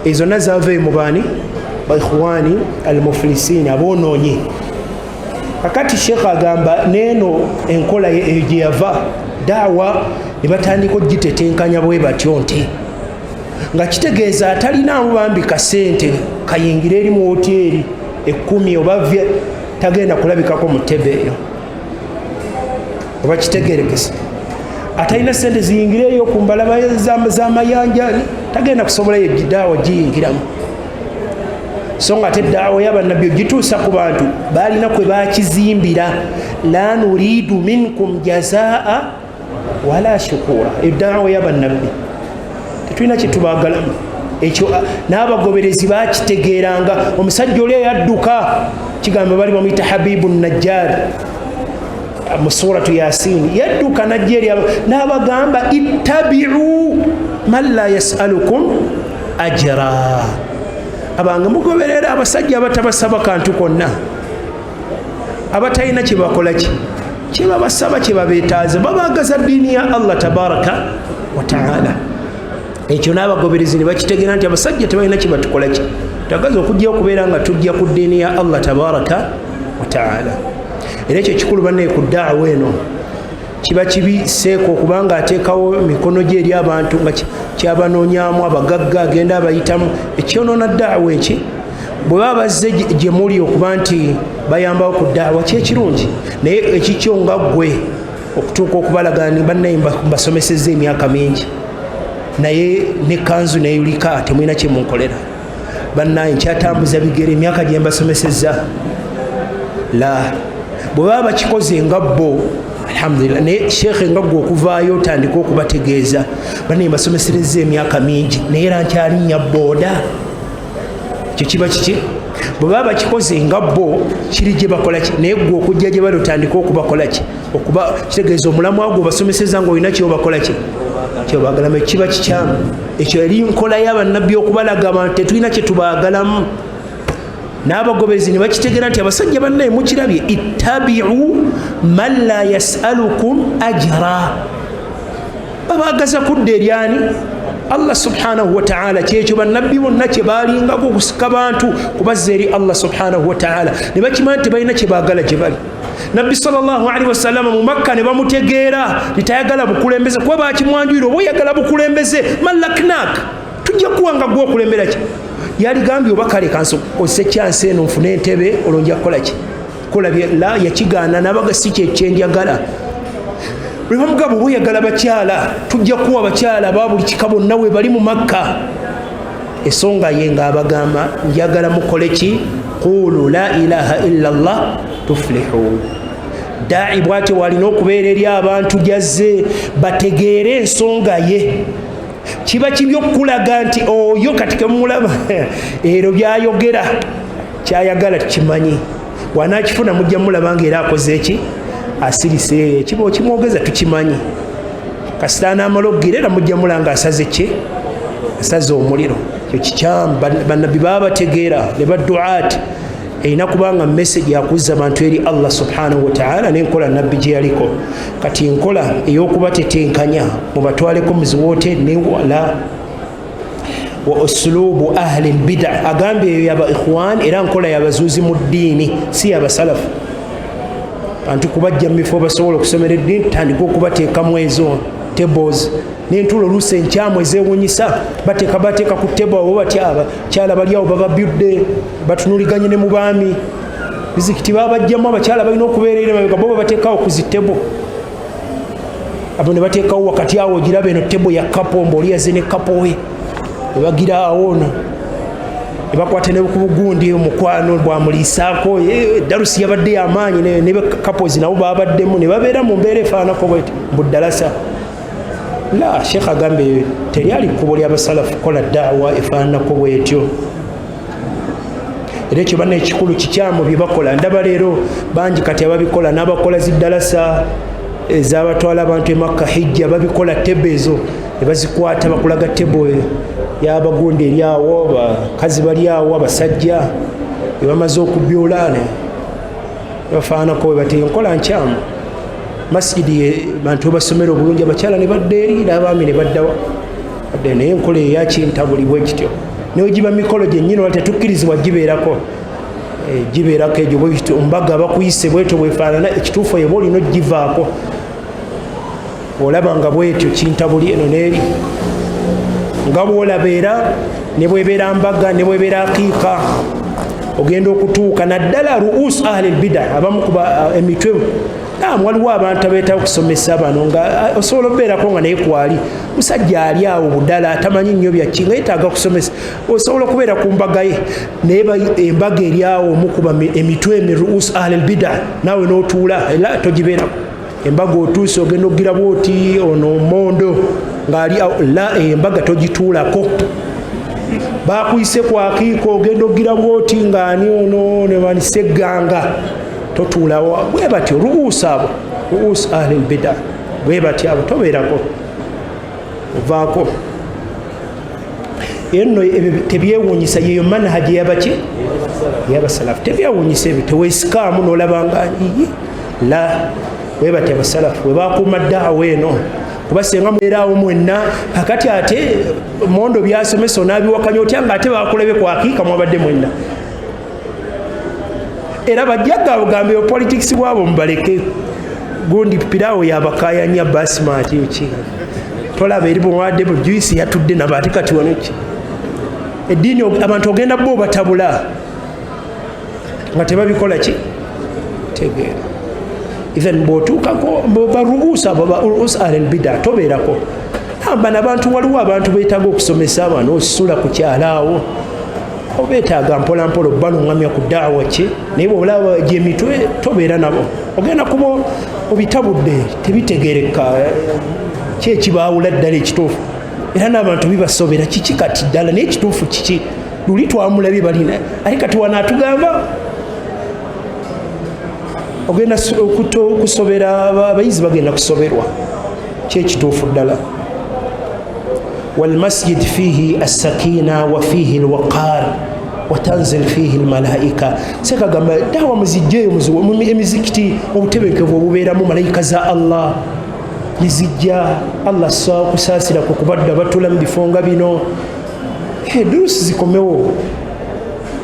ezo zonna zava mu baani? Ba ikhwani almuflisin, aboonoonye. Kakati sheekh agamba neeno enkola eyo gye yava daawa ne batandika ogitetenkanya bwe batyo, nti nga kitegeeza atalinaamu bambi kasente kayingire eri mu woteeri 10 oba tagenda kulabikako mu tebe eyo, oba kitegerekese atalina sente ziyingire eyo ku mbalaba z'amayanja tagenda kusobola eyo daawa giyingiramu. So nga ate daawa y'abannabbi ogituusa ku bantu balina kwe bakizimbira, la nuridu minkum jazaa wala shukura. Eyo daawa y'abannabbi tetulina kyetubagalamu ekyo. N'abagoberezi bakitegeeranga. Omusajja oli eyadduka, kigamba bali bamuyita Habibu Najjar mu suratu Yasin, yadduka najja eri n'abagamba, ittabiu man la yasalukum ajra, abange mugoberera abasajja abatabasaba kantu konna, abatalina kyebakola ki kyebabasaba kyebabeetaaza, babagaza ddiini ya Allah tabaraka wataala. Ekyo n'abagoberezi ne bakitegeera nti abasajja tebalina kyebatukola ki tagaza okujja okubeera nga tujja ku ddiini ya Allah tabaraka wataala. Era ekyo kikulu bannaye ku daawa eno. Kiba kibi seeka okubanga ateekawo emikono gye eri abantu nga kyabanoonyaamu abagagga agenda abayitamu, ekyonoona daawa. Eki bwe baba bazze gye muli okuba nti bayambawo ku daawa kyekirungi, naye ekikyo nga ggwe okutuuka okubalaga bannaye mbasomesezza emyaka mingi, naye ne kanzu neyulika temulina kyemunkolera. Bannaye, nkyatambuza bigere emyaka gye mbasomesezza. La, bwe baba bakikoze nga bo, alhamdulillah. Naye sheekhe, nga gwe okuvaayo otandika okubategeeza, bannaye, mbasomeserezza emyaka mingi, naye era nkyalinnya booda, ekyo kiba kiki? Bwe baba bakikoze nga bo, kiri gye bakola ki? Naye gwe okujja gye bali otandika okubakola ki? Okuba kitegeeza omulamwa gwe obasomeseza nga olina kyobakola ki, kyobagalamu. Ekiba kikyamu. Ekyo eri nkola y'abannabbi okubalaga abantu tetulina kyetubaagalamu, n'abagobezi ne bakitegeera nti abasajja bannaye mukirabye, ittabiu man la yasalukum ajra, babaagaza kudda eryani? Allah subhanahu wataala. Kyekyo bannabbi bonna kyebalingako, okusika bantu kubazza eri Allah subhanahu wataala, ne bakimanya nti balina kyebaagala gye bali. Nabbi salllahalihi wasallama mu Makka ne bamutegeera titayagala bukulembeze, kuba bakimwanjulira, oba oyagala bukulembeze, malaknak, tujja kuwa nga gwe okulembera ki. Yaligambye, oba kale kankozese kyansi eno nfune entebe, olwo nja kukola ki, kolabye. La, yakigaana nabaga, si kyekyenjagala. Lwebamugamba, oba oyagala bakyala, tujja kuwa bakyala ba buli kika bonna we bali mu Makka. Ensonga ye ngaabagamba, njagala mukole ki? Qulu la ilaha illa llah tuflihu. Dai bwatyo walina okubeera eri abantu jazze bategeere ensonga ye. Kiba kibi okukulaga nti oyo kati kemulaba ero byayogera kyayagala tukimanyi, wanakifuna mujja mulaba nga era akoze eki, asirise. Kiba okimwogeza tukimanyi, kasita anamala okugira era mujja mulaba nga asaze ki, asaze omuliro. Ekyo kikyamu. Bannabbi baba bategeera ne baduat erina kubanga message akuzza abantu eri Allah subhanahu wataala nenkola nabbi gye yaliko. Kati enkola ey'okubatetenkanya mubatwaleko muziwote newala wa uslubu ahli lbida, agambye eyo yaba ikhwan, era nkola yabazuuzi mu ddiini, si yabasalafu. Bantu kubajja mu bifo basobola okusomera eddiini, tutandike okubateekamu ezo tables nentulo oluusi enkyamu ezewunyisa. Bateeka bateeka ku table abo batya, abakyala bali awo bababudde batunuliganye ne mu baami. Mizikiti babajjamu, abakyala balina okubeera eri mabega, bo babateekawo ku zi table abo ne bateekawo wakati awo. Ogiraba eno table ya couple, mba oli yazze ne couple we, ne bagira awo ono ne bakwata ne ku bugundi omukwano bwamuliisaako. Darusi yabadde yamaanyi, ne couples nabo babaddemu ne babeera mu mbeera efaanako bweti mbuddalasa. La, sheekh agambye teryali kkubo ly'abasalafu kukola daawa efaananako bwetyo. Era ekyo banna ekikulu kikyamu bye bakola. Ndaba leero bangi kati ababikola, n'abakola ziddalasa ezabatwala abantu emakka hijja, babikola table ezo ne bazikwata, bakulaga table y'abagundi eri awo, bakazi bali awo, abasajja bebamaze okubyula ne bafaanako bwe bati. Enkola nkyamu. Masijidi bantu basomera obulungi, abakyala ne badda eri n'abaami ne baddawa badda. Naye enkola eyakintabuli bwe kityo newegiba mikolo gyennyini, ola tetukkirizibwa gibeerako. Gibeerako egyo bwekityo. Mbaga bakuyise bwetyo bwefaanana, ekituufu eba olina ogivaako olaba nga bwetyo kintabuli eno neeri nga bwolaba. Era ne bwebeera mbaga, ne bwebeera akiika, ogenda okutuuka naddala ruus ahli lbida, abamu kuba emitwe. Naam, waliwo abantu abeetaaga okusomesa bano nga osobola okubeerako nga naye kwali musajja ali awo budala tamanyi nnyo byaki, nga yetaaga kusomesa, osobola okubeera ku mbaga ye. Naye embaga eri awo omukuba emitwe emiruus ahli lbida, naawe n'otuula, era togibeerako. Embaga otuuse ogenda okugira bwoti ono mondo ng'ali awo, la, embaga togituulako. Bakuyise kwakiika, ogenda okugira bwoti ng'ani ono nebanisegganga, totuulawo. Bwe batyo ruusi abo, ruusi ahli lbida, bwe batyo abo tobeerako, ovaako. Nno ebyo tebyewuunyisa, yeyo manhaji yabaki, yabasalafu. Tebyewuunyisa ebyo, teweesikaamu n'olabanga iyi. La, bwe batyo abasalafu bwe bakuuma daawa eno, kuba senga mubeeraawo mwenna. Kakati ate mondo byasomesa onaabiwakanya otya nga ate bakulabye kwakiika mwabadde mwenna? Era bajjagga ogambe politics bwabo mubaleke, gundi pirawo yabakayanya basmati ki, tolaba eri bwewadde bujuisi yatudde nabo. Ate kati wano ki eddiini abantu ogenda bo batabula nga tebabikola ki tegeera. Even bw'otuukako baruusa abo, baruus ahlilbida, tobeerako amba nabantu. Waliwo abantu beetaaga okusomesa bano, osula ku kyalaawo. Obeetaaga mpolampola obbaluŋŋamya ku daawa ki, naye bwolaba gyemitwe tobeera nabo, ogenda kuba obitabudde, tebitegereka ki ekibaawula ddala ekituufu. Era n'abantu bibasobera, kiki kati ddala naye ekituufu kiki? Luli twamulabye balina, ate kati wano atugamba. Ogenda kusobera abayizi, bagenda kusoberwa ki ekituufu ddala. Walmasjid fihi assakina wa fihi alwaqar watanzil fihi almalaika. Sekagamba dawa muzijjeeyo emizikiti, obutebenkevu obubeeramu, malayika za Allah nizijja. Allah kusaasira ku kubadda batula mu bifo nga bino. Durusi zikomewo,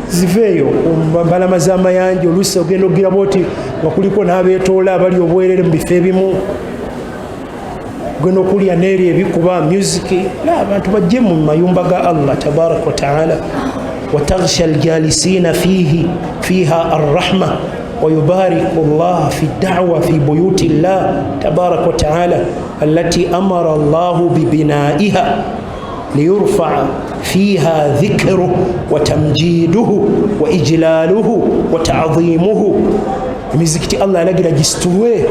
ziveeyo mbalama z'amayanja. Oluusi ogenda okugiraba oti nga kuliko n'abeetoola abali obwerere mu bifo ebimu, ogenda okulya neeri ebikuba music. Abantu bajje mu mayumba ga Allah tabaraka wataala. Wataghsha aljalisina fihi fiha arrahma wayubariku llah fi da'wa fi buyuti llah tabaraka wataala allati amara llahu bibinaiha liyurfaa fiha dhikruh wa tamjiduhu wa ijlaluhu wa ta'dhimuhu. Emizikiti Allah yalagira gisitulwe,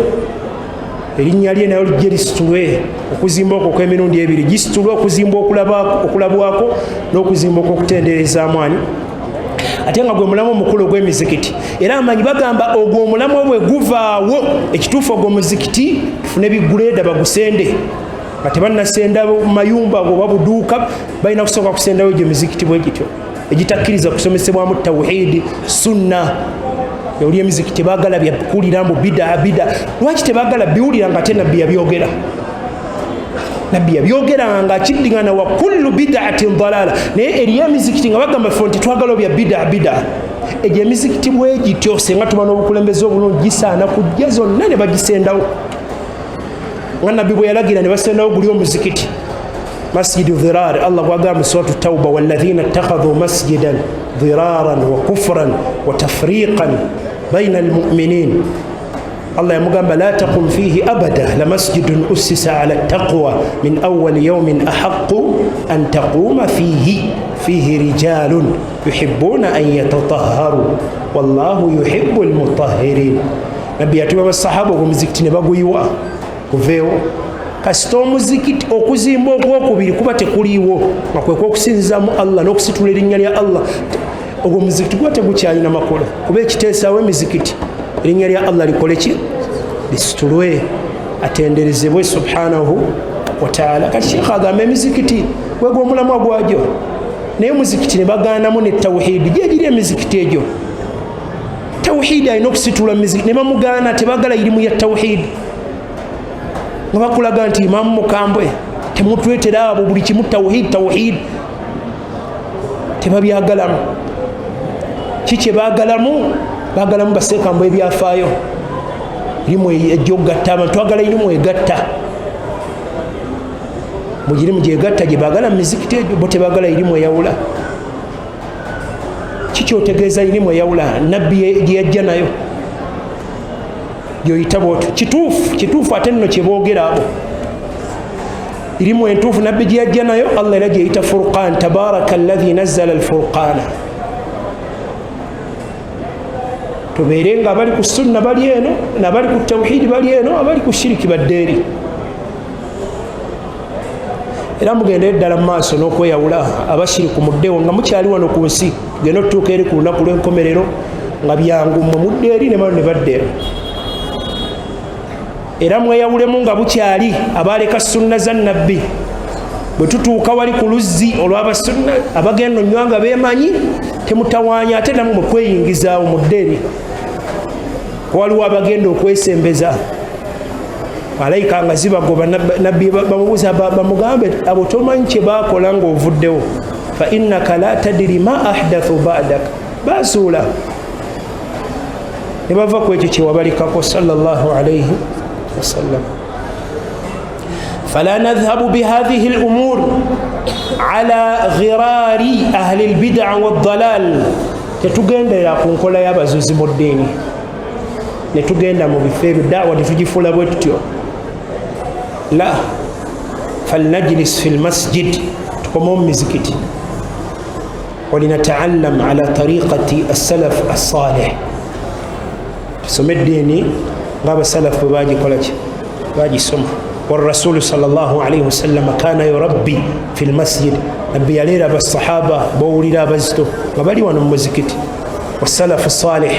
erinnya lye nayo lijje lisitulwe. Okuzimba okwo okw'emirundi ebiri gisitulwe, okuzimba okulabwako n'okuzimba okw'okutenderezaamu ani, ate nga gwe mulamu omukulu ogw'emizikiti. Era amanyi bagamba ogwo omulamu bwe guvaawo, ekituufu ogwo muzikiti tufune biguleeda bagusende nga tebannasenda mayumba oba buduuka, balina kusooka kusendawo egyo emizikiti bwe gityo egitakkiriza kusomesebwamu tawhidi sunna. Oli emizikiti tebagala byakuwulira mbu bidaa bida. Lwaki tebagala biwulira nga ate nabbi yabyogera? Nabbi yabyogera nga akiddingana wa kullu bidaatin dalala. Naye eriyo emizikiti nga bagamba fe nti twagala obya bidaa bidaa. Egyo emizikiti bwe gityo, senga tuba n'obukulembeze obulungi, gisaana kujja zonna ne bagisendawo nga nabbi bwe yalagira ne basendawo guli omuzikiti masjidu dhirar. Allah bwagamba mu suratu Tauba, walladhina ittakhadhu masjidan dhiraran wa kufran wa tafriqan baina almuminin. Allah yamugamba, la taqum fihi abada lamasjidun ussisa ala taqwa min awali yaumin ahaqu an taquma fihi fihi rijalun yuhibbuna an yatatahharu wallahu yuhibbu almutahirin. Nabbi yatuma basahaba ogwo muzikiti ne baguyiwa kuveewo. Kasita omuzikiti okuzimba okwokubiri kuba tekuliiwo, nga kwekwa okusinzizamu Allah n'okusitula erinnya lya Allah, ogwo omuzikiti guba tegukyalina makulu, kuba ekiteesawo emizikiti erinnya lya Allah likole ki? Lisitulwe, atenderezebwe subhanahu wataala. Kati sheekh agamba emizikiti gwegwa omulamwa gwagyo, naye omuzikiti ne bagaanamu ne tawhidi. Gyegiri emizikiti egyo tawhidi alina okusitula mumizikiti ne bamugaana, tebagala irimu ya tawhidi, nga bakulaga nti imamu mukambwe, temutwetera abo, buli kimu tawhid tawhid. Tebabyagalamu. Ki kyebagalamu? Bagalamu basekambo ebyafaayo, irimu ejja okugatta abantu, twagala irimu egatta mugirimu gyegatta gyebagala mumizikiti egyo. Bo tebagala irimu eyawula. Kikyotegeeza irimu eyawula nabbi gyeyajja nayo gyoyita bwotyo kituufu kituufu. Ate nno kyeboogera abo, irimu entuufu nabbi gyeyajja nayo, Allah era gyeyita furqan, tabaraka alladhi nazzala alfurqana. Tubeere nga abali ku sunna bali eno, nabali ku tawhidi bali eno, abali ku shiriki badde eri. Era mugendere ddala mu maaso n'okweyawula, abashiriku muddewo nga mukyali wano ku nsi, tugende otutuuka eri ku lunaku lw'enkomerero nga byangu, mmwe mudde eri ne bano ne badda eno. Era mweyawulemu nga bukyali, abaleka sunna za nabbi. Bwe tutuuka wali ku luzzi olw'abasunna abagenda onywa nga beemanyi, temutawaanya ate nammwe kweyingizaawo, mudde eri. Waliwo abagenda okwesembeza malayika nga zibagoba. Nabbi bamubuuza, bamugambe, abo tomanyi kye baakola ng'ovuddewo, fa innaka la tadiri ma ahdathu badak. Basuula ne bava ku ekyo kyewabalikako sallallahu alaihi wasallam. Fala nadhhabu bihadhihi lumur ala ghirari ahli lbida waddalal. Tetugendera ku nkola y'abazuzi mu ddiini netugenda mu bifo ebyo, dawa tetugifuula bwe tutyo. La falnajlis fi lmasjid, tukomewo mu mizikiti. Walinataallam ala tariqati assalaf assalih, tusome eddiini ngaabasalafu bwe bagikolaki, bagisoma. Warasulu salllah alaihi wasallama kana yurabbi fi lmasjid, nabbi yaleera abasahaba bowulira abazito nga bali wano mu muzikiti. Wassalafu salih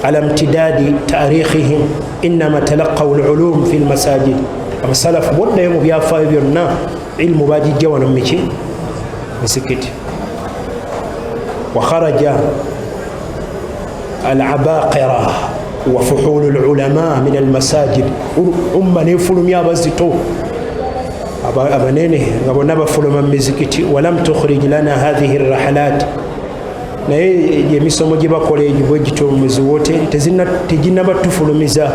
ala imtidadi tarikhihim inama talaqaw lulum fi lmasajid, abasalafu boddayo mu byafaayo byonna ilmu bagijja wano mumiki muzikiti. Wakharaja alabaqira wa fuhulu lulama min almasajid, umma nefulumya abazito abanene nga bonna bafuluma mu mizikiti. Walam tukhrij lana hathihi rrahalat, naye emisomo gye bakola egyo bwegityo muziwooteri teginaba tufulumiza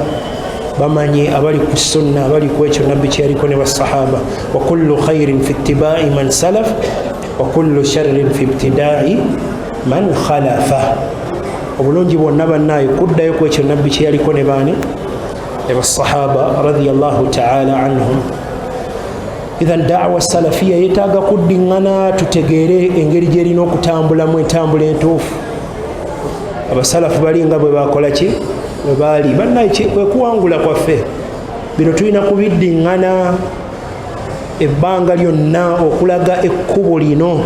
bamanyi abali ku sunna, abali ku ekyo nabbi kyeyaliko ne basahaba. Wa kullu khairin fi ittibai man salaf wa kullu sharrin fi ibtidai man khalafa, obulungi bwonna bannaayo kuddayo ku ekyo nabbi kyeyaliko ne baani, ne basahaba radiallahu taala anhum. Ithan dawa salafiya yetaaga kuddiŋŋana, tutegeere engeri gyerina okutambulamu entambula entuufu. Abasalafu balinga bwe bakola ki, bwe baali bannaye, kwe kuwangula kwaffe. Bino tulina kubiddiŋŋana ebbanga lyonna okulaga ekkubo lino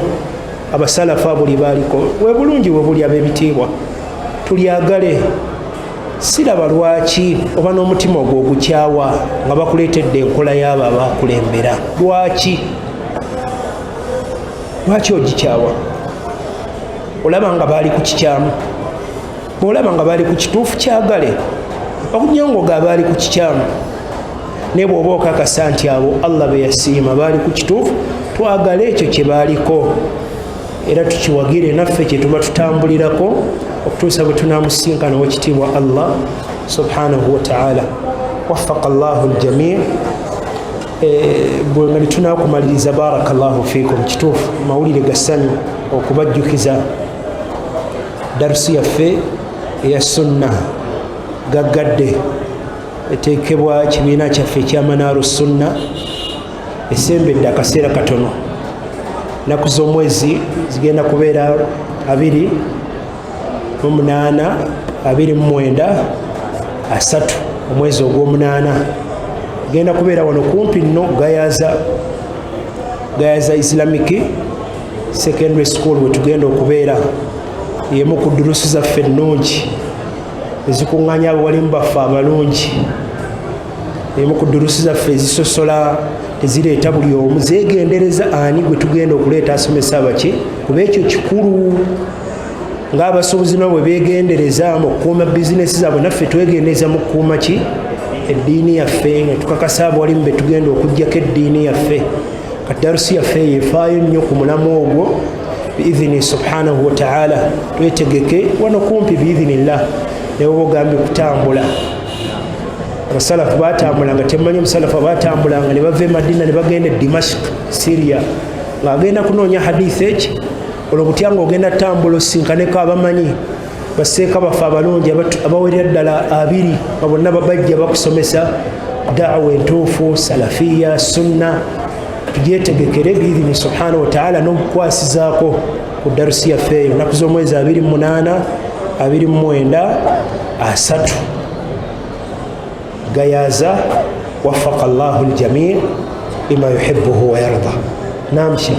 abasalafu abo lye baaliko. We bulungi we buli, ab'ebitiibwa, tulyagale. Siraba lwaki oba n'omutima ogwo ogukyawa nga bakuleetedde enkola y'abo abakulembera. Lwaki lwaki ogikyawa? Olaba nga baali ku kikyamu, bw'olaba nga baali ku kituufu kyagale, okujja nga baali ku kikyamu. Naye bw'oba okakasa nti abo Allah be yasiima baali ku kituufu, twagale ekyo kye baaliko era tukiwagire, naffe kye tuba tutambulirako okutuusa bwe tunamusinkana owekitiibwa Allah subhanahu wataala. Waffaka llahu ljamii. Bwe nga netunakumaliriza, barakallahu fikum, kituufu mawulire gassanyu okubajjukiza darusi yaffe eya sunna gaggadde eteekebwa kibiina kyaffe ekyamanaaru sunna, esembedde akaseera katono. Ennaku z'omwezi zigenda kubeera 28, 29, 30 omwezi ogw'omunaana. Genda kubeera wano kumpi nno Gayaza, Gayaza Islamic Secondary School wetugenda okubeera. Yemu ku durusu zaffe ennungi ezikuŋŋanya abawalimu baffe abalungi, emu ku durusu zaffe ezisosola, tezireeta buli omu, zegendereza ani gwe tugenda okuleeta asomesa abaki, kuba ekyo kikulu. Ng'abasuubuzi nabo bwe beegendereza mu kukuuma bizinesi zaabwe, naffe twegendereza mu kukuuma ki, eddiini yaffe, nga tukakasa abawalimu be tugenda okugjako eddiini yaffe. Kati darusi yaffe eyo efaayo nnyo ku mulamu ogwo biidhini subhanahu wataala. Twetegeke wano kumpi biidhinillah, naye oba ogambye kutambula, abasalafu batambulanga, temumanyi omusalafu abatambulanga ne bava e Madina ne bagenda e Dimashik, Syria, ng'agenda kunoonya hadith eki. Olwo butya nga ogenda tambula osinkaneko abamanyi baseeka baffe abalungi abawerera ddala 20 nga bonna bajja bakusomesa daawa entuufu salafiya sunna. Tugyetegekere biidhini subhanahu wataala n'okukwasizaako ku darusi yaffe eyo ennaku z'omwezi 28, 29, 30 Gayaza. Waffaka llahu ljamii lima yuhibuhu wayarda. Nam shekh.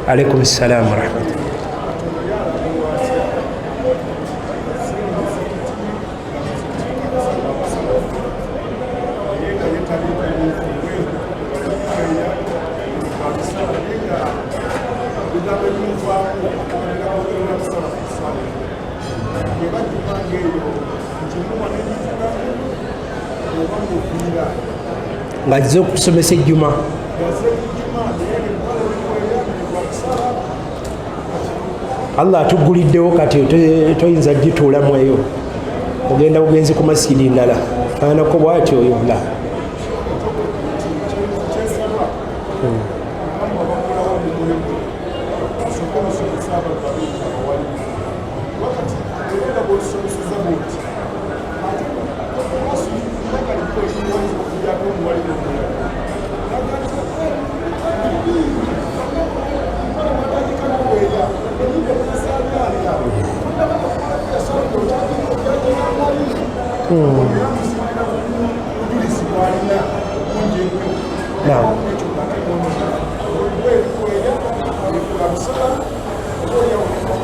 Alaikum ssalam warahmatullah. Ng'azze okusomesa ejjuma, Allah atuguliddewo kati toyinza gituulamu eyo, ogenda bugenzi ku masjidi ndala faanako bwati oyo la.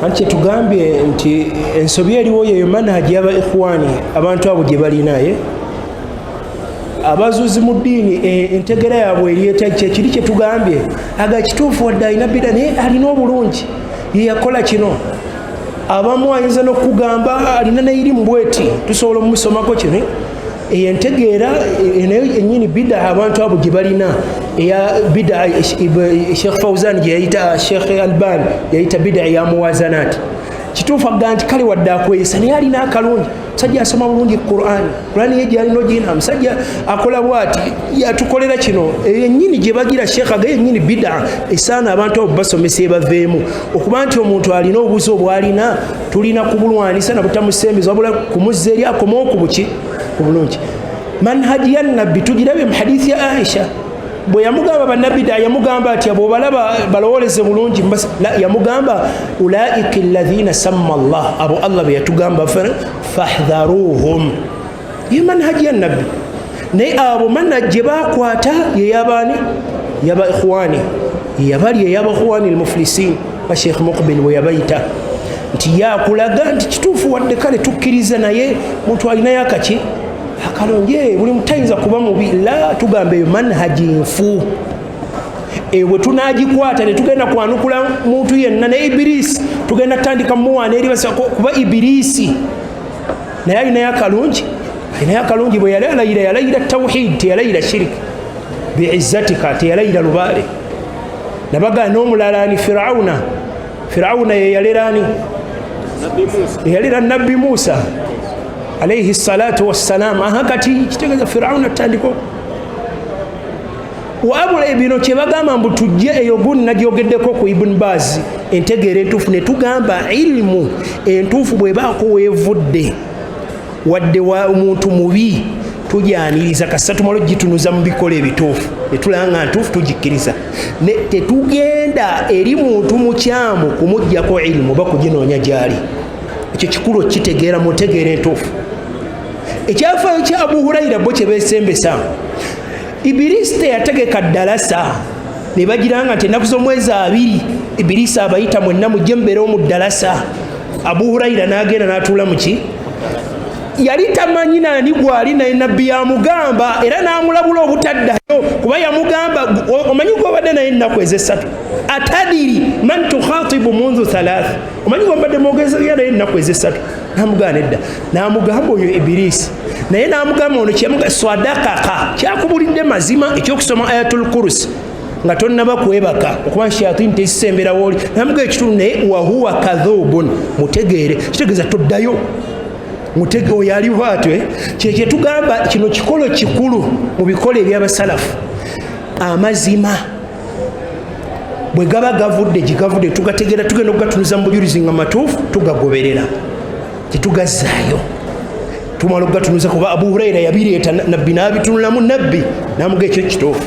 Anti kyetugambye nti ensobi eriwo yeyo manhaji yaba ikhwani, abantu abo gye balinaye abazuzi mu ddiini, entegera yaabwe eri etya? Kyekiri kyetugambye, aga kituufu wadde alina bida, naye alina obulungi, yeyakola kino. Abamu ayinza n'okugamba alina neirimu bweti, tusobola omumusomako kino. Eyo entegeera nayo enyini bida abantu abo gye balina, eya bida Sheikh Fauzan gye yayita, Sheikh Alban yayita bida eya muwazanat. Kituufu aga nti kale wadde akweyesa, naye alina akalungi, musajja asoma bulungi Quran, Quran ye gyalina ogina, musajja akola bwati, yatukolera kino. Eyo ennyini gye bagira Sheikh aga yennyini bida esaana abantu abo basomesa ebaveemu. Okuba nti omuntu alina obuzi obwalina, tulina kubulwanisa nabutamusembeza, wabula kumuzza eri akomawo ku buki, ku bulungi. Manhaji ya Nabbi tugirabye mu hadithi ya Aisha, bwe yamugamba bannabida, yamugamba atya? Bwobalaba balowoleze bulungi. Yamugamba ulaika alladhina samma Allah, abo Allah be yatugamba fahdharuhum. Ye manhaji ya Nabbi. Naye abo manhaji gye bakwata yeyabaani? Yaba ikhwani, yabali eyabakhwani almuflisin, ba Sheikh Muqbil bwe yabayita nti yakulaga nti kituufu wadde kale tukkiriza, naye muntu alinayo akaki akalungi, buli mutayinza kuba mubi. La, tugamba eyo manhaji nfu. Bwe tunagikwata tetugenda kwanukula muntu yenna, naye Ibirisi tugenda tutandika mumuwaana eri, kuba Ibirisi naye alinayo akalungi, alinayo akalungi. Bwe yali alayira, yalayira tawhid, teyalayira shiriki. Biizzatika, teyalayira lubaale. Nabagaa n'omulala ni Firauna. Firauna yeyalerani? Yeyalera Nabbi Musa alaihi salatu wassalam. Aha, kati kitegeeza Firauna tutandika wabula bino kyebagamba mbu tujje eyo gundi nagyogeddeko ku Ibn Baz, entegeera entuufu netugamba ilimu entuufu bwebaako weevudde, wadde omuntu mubi, tujaniriza kasita tumala ogitunuza mu bikola ebituufu netulaba nga ntuufu, tugikkiriza. Tetugenda eri muntu mukyamu kumugjako ilimu oba kuginoonya gyali. Ekyo kikulu okitegeera mu ntegeera entuufu. Ekyafaayo kya Abu Hurayira bo kyebesembesa, Ibirisi teyategeka ddalasa ne bagiranga nti ennaku z'omwezi 20 Ibirisi abayita mwenna mujje mubeerewo mu ddalasa. Abu Hurayira n'agenda n'atuula muki, yali tamanyi nani gwali naye. Nabbi yamugamba era n'amulabula obutaddayo, kuba yamugamba, omanyi gwobadde naye ennaku ezessatu? Atadiri man tukhatibu mundu thalath? Omanyi gwobadde mwogezea naye ennaku ezessatu? Namugamba nedda. Namugamba oyo Ibirisi. Naye namugamba ono kyemuga swadakaka, kyakubulidde mazima, ekyokusoma Ayatul Kursi nga tonnaba kwebaka, okuba shayatini tezisemberawo oli. Namuga ekitundu, naye wahuwa kadhubun, mutegeere kitegeeza toddayo, mutege oyo ali bwatyo. Kyekyetugamba kino kikolo kikulu mu bikolo ebyabasalafu. Amazima bwe gaba gavudde gye gavudde, tugategeera, tugenda okugatunuza mu bujulizi nga matuufu, tugagoberera, tetugazaayo. Tumala okugatunuza, kuba Abu Hurayira yabireeta, Nabbi n'abitunulamu, Nabbi namuga ekyo kituufu.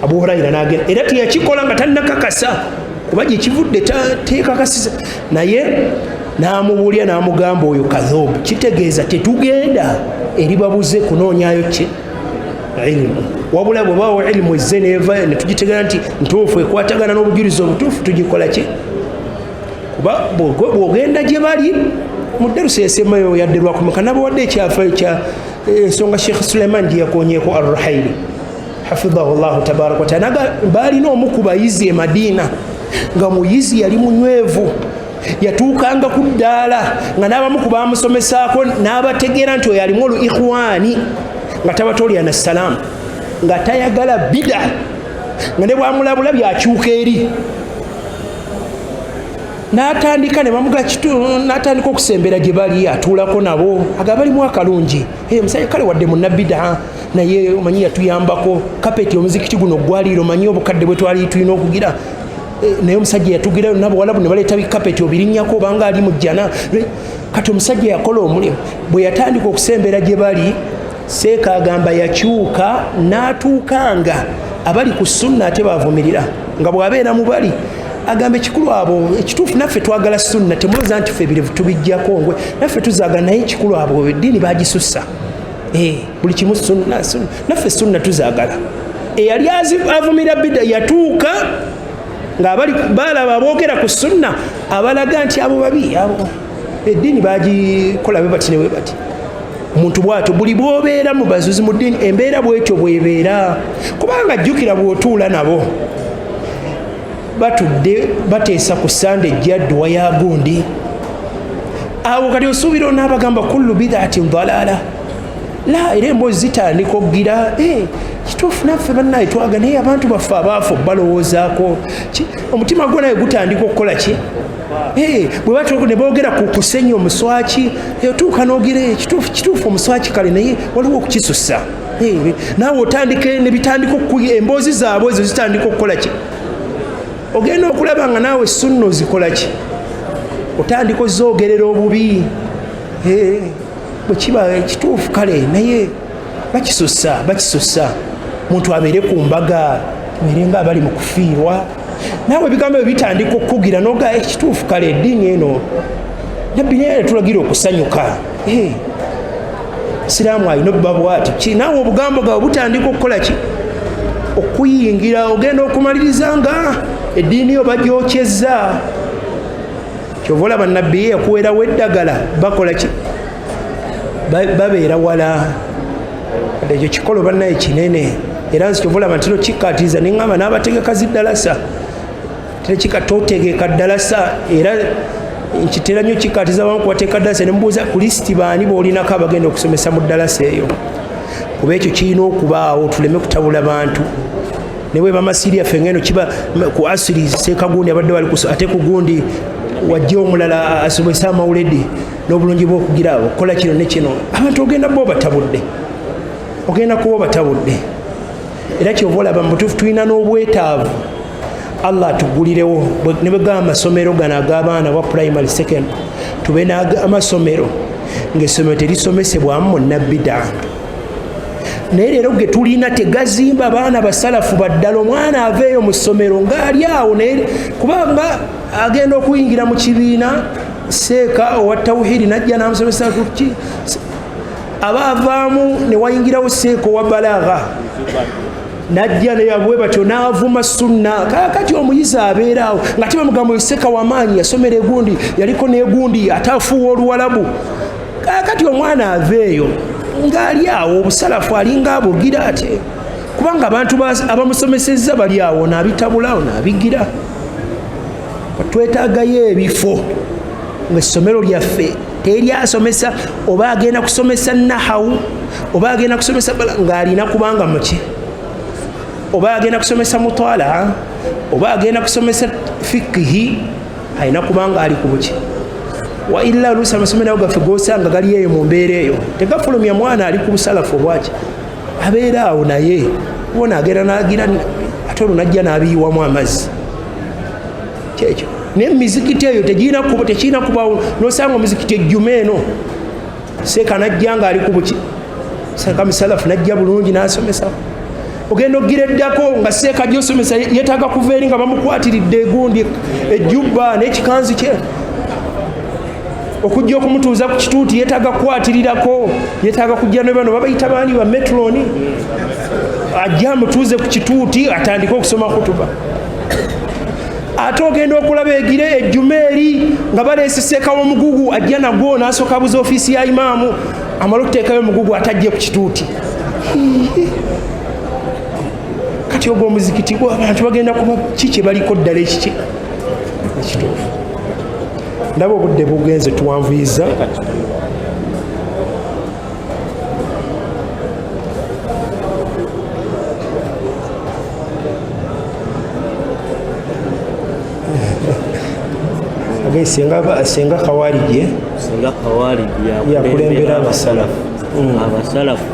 Abu Hurayira nagenda, era teyakikola nga tannakakasa, kuba gyekivudde tekakasiza. Naye n'amubuulya n'amugamba oyo kadhobu, kitegeeza tetugenda eri babuze kunoonyayo ki ilimu, wabula bwe bawo ilimu ezze neva netugitegeera nti ntuufu, ekwatagana n'obujulizi obutuufu, tugikola ki? Kuba bw'ogenda gye bali mu darusa esembayo, yadde lwakumeka nabawadde ekyafayo kya ensonga Sheikh Suleiman gye yakonyeko Arruhaili hafidahu llahu tabaraka wataala. Baalina omu ku bayizi e Madiina, nga muyizi yali munywevu, yatuukanga ku ddaala nga n'abamu ku bamusomesaako n'abategeera nti oyo alimu olu ikhwani, nga tabatolya na salaamu, nga tayagala bida, nga ne bwamulabula byakyuka eri. N'atandika ne bamuga, n'atandika okusembera gye bali, atuulako nabo, aga balimu akalungi, musajja kale wadde munnabida, naye omanyi yatuyambako kapeti omuzikiti guno gwaliiro, omanyi obukadde bwe twali tulina okugira, naye omusajja yatugirayo nabawalabu ne baleeta bikapeti obirinnyako obanga ali mu jjana. Kati omusajja yakola omulimu. Bwe yatandika okusembera gye bali, seeka agamba yakyuka n'atuukanga abali ku sunna ate bavumirira, nga bw'abeera mu bali agamba ekikulu abo ekituufu naffe twagala sunna, temulowooza nti ffe ebirevu tubijjako ngwe, naffe tuzaagala, naye ekikulu abo eddiini bagisussa. Buli kimu sunna, sunna. Naffe sunna tuzaagala. Eyali avumira bida yatuuka ng'abali balaba aboogera ku sunna abalaga nti abo babi, abo eddiini bagikola bwe bati ne bwe bati. Omuntu bwatyo buli bwobeera mu bazuzi mu ddiini, embeera bwetyo bwebeera, kubanga jjukira bw'otuula nabo batudde bateesa ku sande ejja dduwa ya gundi, awo kati osuubira onaabagamba kullu bidaatin dalala la, era emboozi zitandika okugira kituufu naffe bannaye twaga, naye abantu baffe abaafu balowoozaako omutima gwo naye gutandika okukola ki? Bwe batyo ne boogera ku kusenya omuswaki, otuuka n'ogira kituufu, kituufu omuswaki kale, naye waliwo okukisusa. Naawe otandika ne bitandika emboozi zaabwe ezo zitandika okukola ki? Ogenda okulaba nga naawe sunna ozikola ki? Otandika ozoogerera obubi. Bwe kiba kituufu kale, naye bakisusa, bakisusa. Muntu abeere ku mbaga, abeere nga abali mu kufiirwa, naawe ebigambo ebyo bitandika okukugira noga ekituufu kale, eddiini eno nabbi naye tulagira okusanyuka, siraamu alina okuba bwati. Naawe obugambo gawe butandika okukola ki? Okuyingira. Ogenda okumaliriza nga eddiini yo bagyokyezza. Kyova olaba nabbi ye yakuweerawo eddagala, bakola ki? Babeera wala. Ekyo kikolo bannaye kinene, era nsi kyova olaba ntino kikkaatiriza neŋŋamba n'abategeka ziddalasa, tekika totegeka ddalasa. Era nkitera nnyo kikkaatiriza abamu kubateeka ddalasa ne mubuuza ku lisiti baani b'olinako abagenda okusomesa mu ddalasa eyo, kuba ekyo kirina okubaawo tuleme kutabula bantu. Ne bweba masiri yaffe ngeno kiba ku asiri seekagundi abadde bali ate ku gundi wajja omulala asomesa amawuledi n'obulungi bw'okugira okukola kino ne kino, abantu ogenda bo obatabudde, ogenda kuba obatabudde. Era kyova olaba mu butuufu tulina n'obwetaavu Allah atugulirewo ne bwegaba amasomero gano ag'abaana bwa primary, second, tube n'amasomero ng'essomero terisomesebwamu munnabida. Naye leero ge tulina tegazimba baana basalafu baddala. Omwana aveeyo mu ssomero ng'ali awo, naye kubanga agenda okuyingira mu kibiina, seeka owa tawhidi najja n'amusomesa kuki, aba avaamu ne wayingirawo seeka owa balagha najja neyabwe batyo n'avuma sunna. Kakati omuyizi abeeraawo nga tebamugamba oyo seeka wamaanyi, yasomera egundi, yaliko n'egundi, ate afuuwa oluwalabu. Kakati omwana aveeyo ng'ali awo obusalafu alinga abugira ate kubanga abantu abamusomesezza bali awo, naabitabula naabigira. Twetaagayo ebifo ngaessomero lyaffe teryasomesa oba agenda kusomesa nahawu oba agenda kusomesa ng'alina kubanga muki, oba agenda kusomesa mutwala oba agenda kusomesa fikihi, alina kubanga ali ku buki. Wa illa oluusi amasomero ago gaffe gosanga gali eyo mu mbeera eyo, tegafulumya mwana ali ku busalafu obwaki, abeera awo naye bona agenda nagira ate olwo najja n'abiyiwamu amazzi. Kyekyo. Naye mizikiti eyo tekirina kubawo nosanga omuzikiti ejjuma eno seeka najja nga ali ku buki, seeka musalafu najja bulungi n'asomesa. Ogenda okugira eddako nga seeka gyosomesa yeetaaga kuva eri nga bamukwatiridde egundi ejjubba n'ekikanzu kye okujja okumutuuza ku kituuti, yeetaaga kukwatirirako, yeetaaga kujja ne bano babayita baani, ba metroni, ajja amutuuze ku kituuti atandike okusoma kutuba. Ate ogenda okulaba egire ejjuma eri nga baleese seeka w'omugugu, ajja nagwo n'asooka abuza ofiisi ya imaamu, amale okuteekayo omugugu atajje ku kituuti. Kati ogwo omuzikiti gwo abantu bagenda kuba ki kye baliko ddala ekiki ekituufu? Ndaba obudde bugenze, tuwanvuyiza. Senga kawariji, Singa kawariji yakulembera abasalafu, abasalafu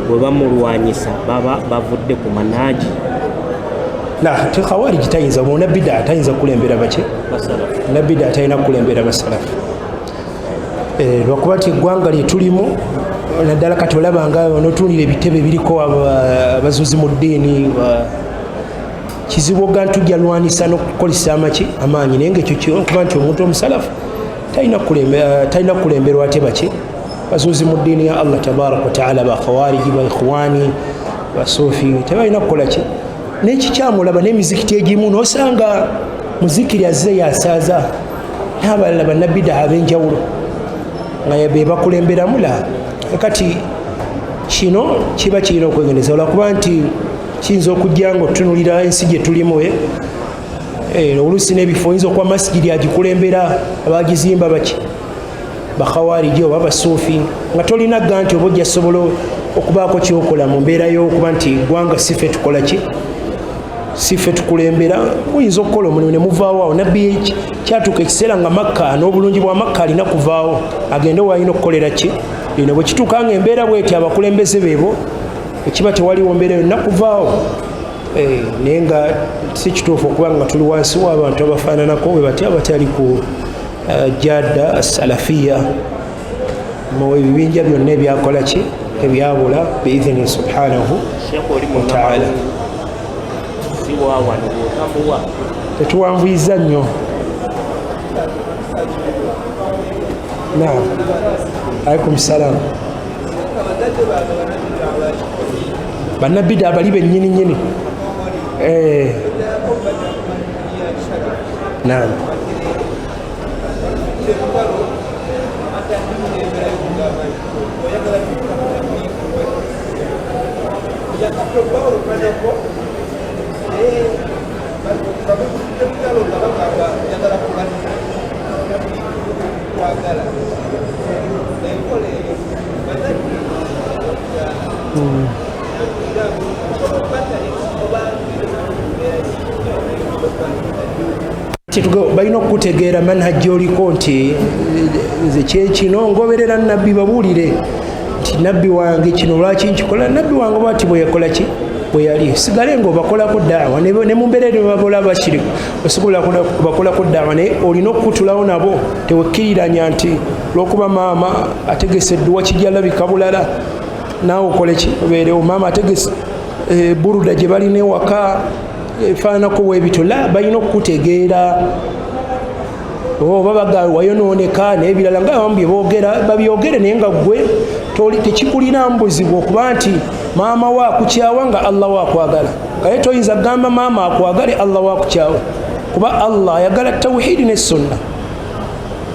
bwe bamulwanyisa baba bavudde ku manaaji? La, te khawariji tayinza, muna bida tayinza kukulembera baki, na bida talina kukulembera basalafu. Lwakuba ti eggwanga lyetulimu naddala kati olaba nga notunira ebitebe biriko abazuzi mu ddiini, kizibu oga nti tujja lwanisa n'okukozesa amaki amaanyi, naye ngaekyo kuba nti omuntu omusalafu talina kukulemberwa ate baki. Bazuuzi mu ddiini ya Allah tabaraka wataala, bakhawariji, baikhwani, basuufi tebalina kukola ki. Nekikyamulaba n'emizikiti egimu nosanga muzikiri azze yasaaza n'abalala bannabidaa ab'enjawulo nga be bakulemberamu. La, kati kino kiba kirina okwegendereza, olwakuba nti kiyinza okujja nga otutunulira ensi gye tulimu, oluusi n'ebifo oyinza okuba masigiri agikulembera abagizimba baki, bakhawariji oba basuufi, nga tolina ga nti oba ojja sobola okubaako kyokola mu mbeera y'okuba nti eggwanga sife tukola ki, sife tukulembera. Muyinza okukola omulimu ne muvaawo awo. Nabbi kyatuuka ekiseera nga Makka n'obulungi bwa Makka alina kuvaawo agende waalina okukolera ki eno. Bwe kituuka nga embeera bweti, abakulembeze beebo, ekiba tewaliwo mbeera yonna kuvaawo. Naye nga si kituufu okuba nga tuli wansi w'abantu abafaananako bwe batya, abatali ku jadda asalafiya mu ebibinja byonna ebyakola ki, ebyabula, biidhini subhanahu wataala. Tetuwanvuyiza nnyo. Naam, alaikum salam. Bannabida abali bennyini nnyini. Naam. Balina okukutegeera manhaj gyoliko nti nze kyekino ngoberera nabbi, babuulire nti nabbi wange kino lwaki nkikola, nabbi wange bwati bwe yakola ki, bwe yali. Sigale nga obakolako daawa ne mu mbeera eri babola bashiriku, osobola bakolako daawa, naye olina okukutulawo nabo. Tewekkiriranya nti olwokuba maama ategese edduwa kijja labika bulala, naawe okole ki, obeerewo. Maama ategese buruda gye balina ewaka efaananako bwebityo. La, balina okukutegeera oba baga wayonooneka n'ebirala nga abamu bye boogera babyogere, naye nga ggwe tekikulina mbuzibu okuba nti maama we akukyawa nga Allah we akwagala. Kaye toyinza kugamba maama akwagale Allah we akukyawa, kuba Allah ayagala tawhidi ne sunna.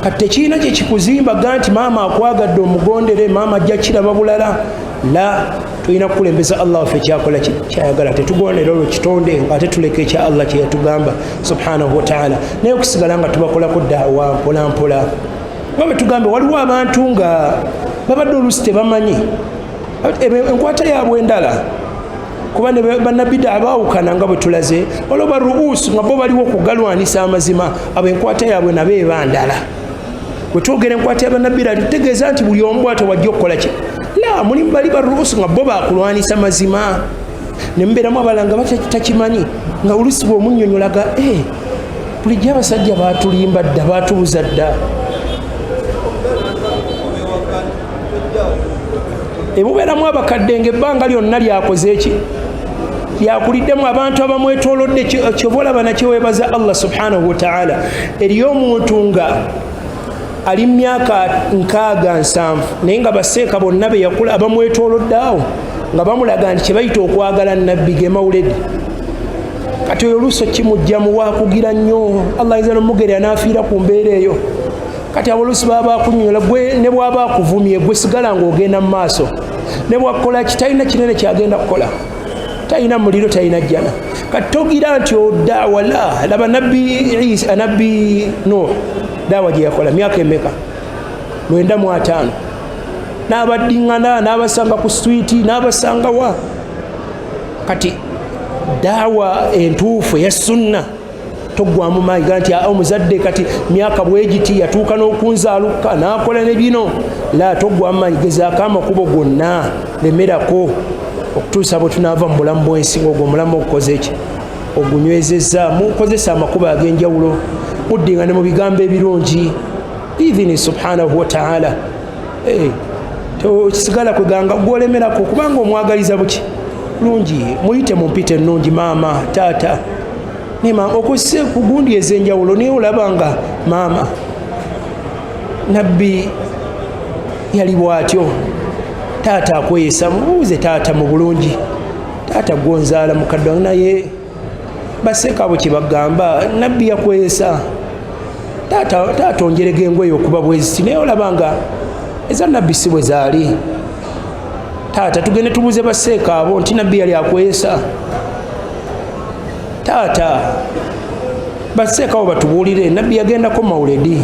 Kati tekirina kye kikuzimba ga nti maama akwagadde omugondere, maama ajja kiraba bulala. La, tulina kukulembeza Allah waffe kyakola kyayagala, tetugondera olwo kitonde nga ate tuleka ekya Allah kye yatugamba subhanahu wataala. Naye okusigala nga tubakolako daawa mpola mpola, nga bwe tugambe waliwo abantu nga babadde oluusi tebamanyi enkwata yaabwe endala, kuba ne bannabida abaawukana nga bwe tulaze, waliwo baruusu nga bo baliwo okugalwanisa amazima, abo enkwata yaabwe nabo eba ndala. Bwe twogera enkwata ya bannabida tutegeeza nti buli omu bwatyo wajja okukola ki. La, mulimu bali baruusu nga bo bakulwanisa mazima, ne mubeeramu abalala nga batakimanyi, nga oluusi bw'omunnyonnyolaga bulijjo abasajja baatulimba dda, baatubuza dda. Emubeeramu abakadde ng'ebbanga lyonna lyakoze eki, lyakuliddemu abantu abamwetoolodde. Kyoba olaba nakyo weebaza Allah subhanahu wataala. Eriyo omuntu nga ali myaka 67, naye nga baseeka bonna beyakula abamwetoolodde awo nga bamulaga nti kyebayita okwagala nabbi ge mawuledi. Kati oyo oluusi okimugjamu wakugira nnyo, Allah ayinza nomugerera n'afiira ku mbeera eyo. Kati abo oluusi baba bakunyonyola, gwe ne bwaba akuvumye gwe sigala ng'ogenda mu maaso, ne bwakukola ki talina kinene kyagenda kukola, talina muliro, talina jjana. Kati togira nti odaawa. La, laba nabbi Isa, nabbi Nuh, daawa gye yakola myaka emeka? 95, n'abaddiŋŋana n'abasanga ku switi n'abasanga wa. Kati daawa entuufu eya sunna toggwamu maanyi ga nti omuzadde kati myaka bwegiti yatuuka n'okunzaaluka n'akola ne bino. La, toggwamu maanyi, gezaako amakubo gonna, lemerako okutuusa bwe tunaava mu bulamu bw'ensi ng'ogwo omulamu ogukoze eki, ogunywezezza. Mukozesa amakubo ag'enjawulo, muddingane mu bigambo ebirungi biidhini subhanahu wataala. Kisigala kweganga gwolemerako kubanga omwagaliza buki lungi, muyite mu mpita ennungi, maama, taata, okozese ku gundi ez'enjawulo, naye olaba nga maama nabbi Yali bwatyo. Taata akweyesa, mubuuze taata mu bulungi, taata gwonzaala mukadde wange, naye baseeka abo kyebagamba nabbi yakweyesa. Taata, taata onjerega engoye okuba bweziti, naye olaba nga eza nabbi si bwe zaali. Taata tugende tubuuze baseeka abo nti nabbi yali akweyesa. Taata baseeka abo batubuulire nabbi yagendako mawuledi.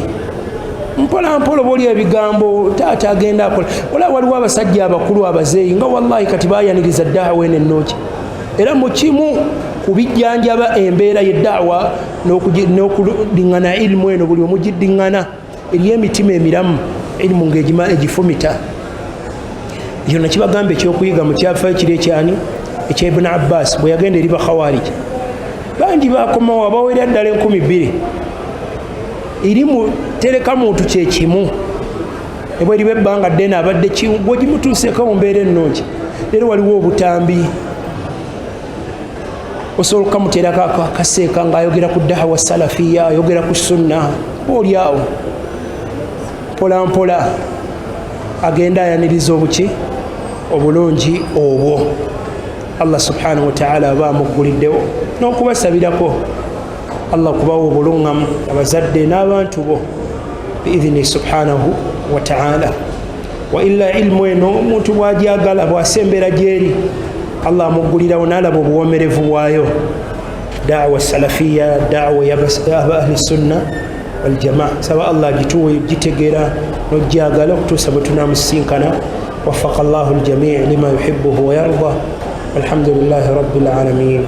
Mpola mpola oba oli ebigambo taata agenda akola. Olaba waliwo abasajja abakulu abazeeyi nga wallahi kati bayaniriza daawa eno ennungi, era mu kimu ku bijjanjaba embeera y'eddaawa n'okudiŋŋana ilimu eno, buli omugidiŋŋana eri emitima emiramu, ilimu ng'egima egifumita. Ekyo nakibagamba ekyokuyiga mu kyafayo kiri ekyani ekya Ibuni Abbas bwe yagenda eri bakhawariji bangi bakomawo abawera ddala 2000. Irimu tereka muntu kyekimu ebweriba ebbanga ddene abadde gwegimutuuseeko mu mbeera ennungi. Leero waliwo obutambi osobola okukamuteerako akaseeka ng'ayogera ku dahawa salafiya, ayogera ku sunna, oli awo mpola mpola agenda ayaniriza obuki obulungi obwo. Allah subhanahu wataala aba amugguliddewo n'okubasabirako Allah kubawa obulungamu abazadde n'abantu bo biidhini subhanahu wataala. Wa illa ilmu eno omuntu bwajagala bwasembera gyeri Allah amuggulirawo n'alaba obuwomerevu bwayo. Dawa salafiya, dawa ya ahli sunna waljamaa, saba Allah agituwe gitegeera n'ojjagala okutuusa bwe tunamusinkana. Wafaka llahu ljamii lima yuhibuhu wayarda, walhamdulillahi rabbil alamin.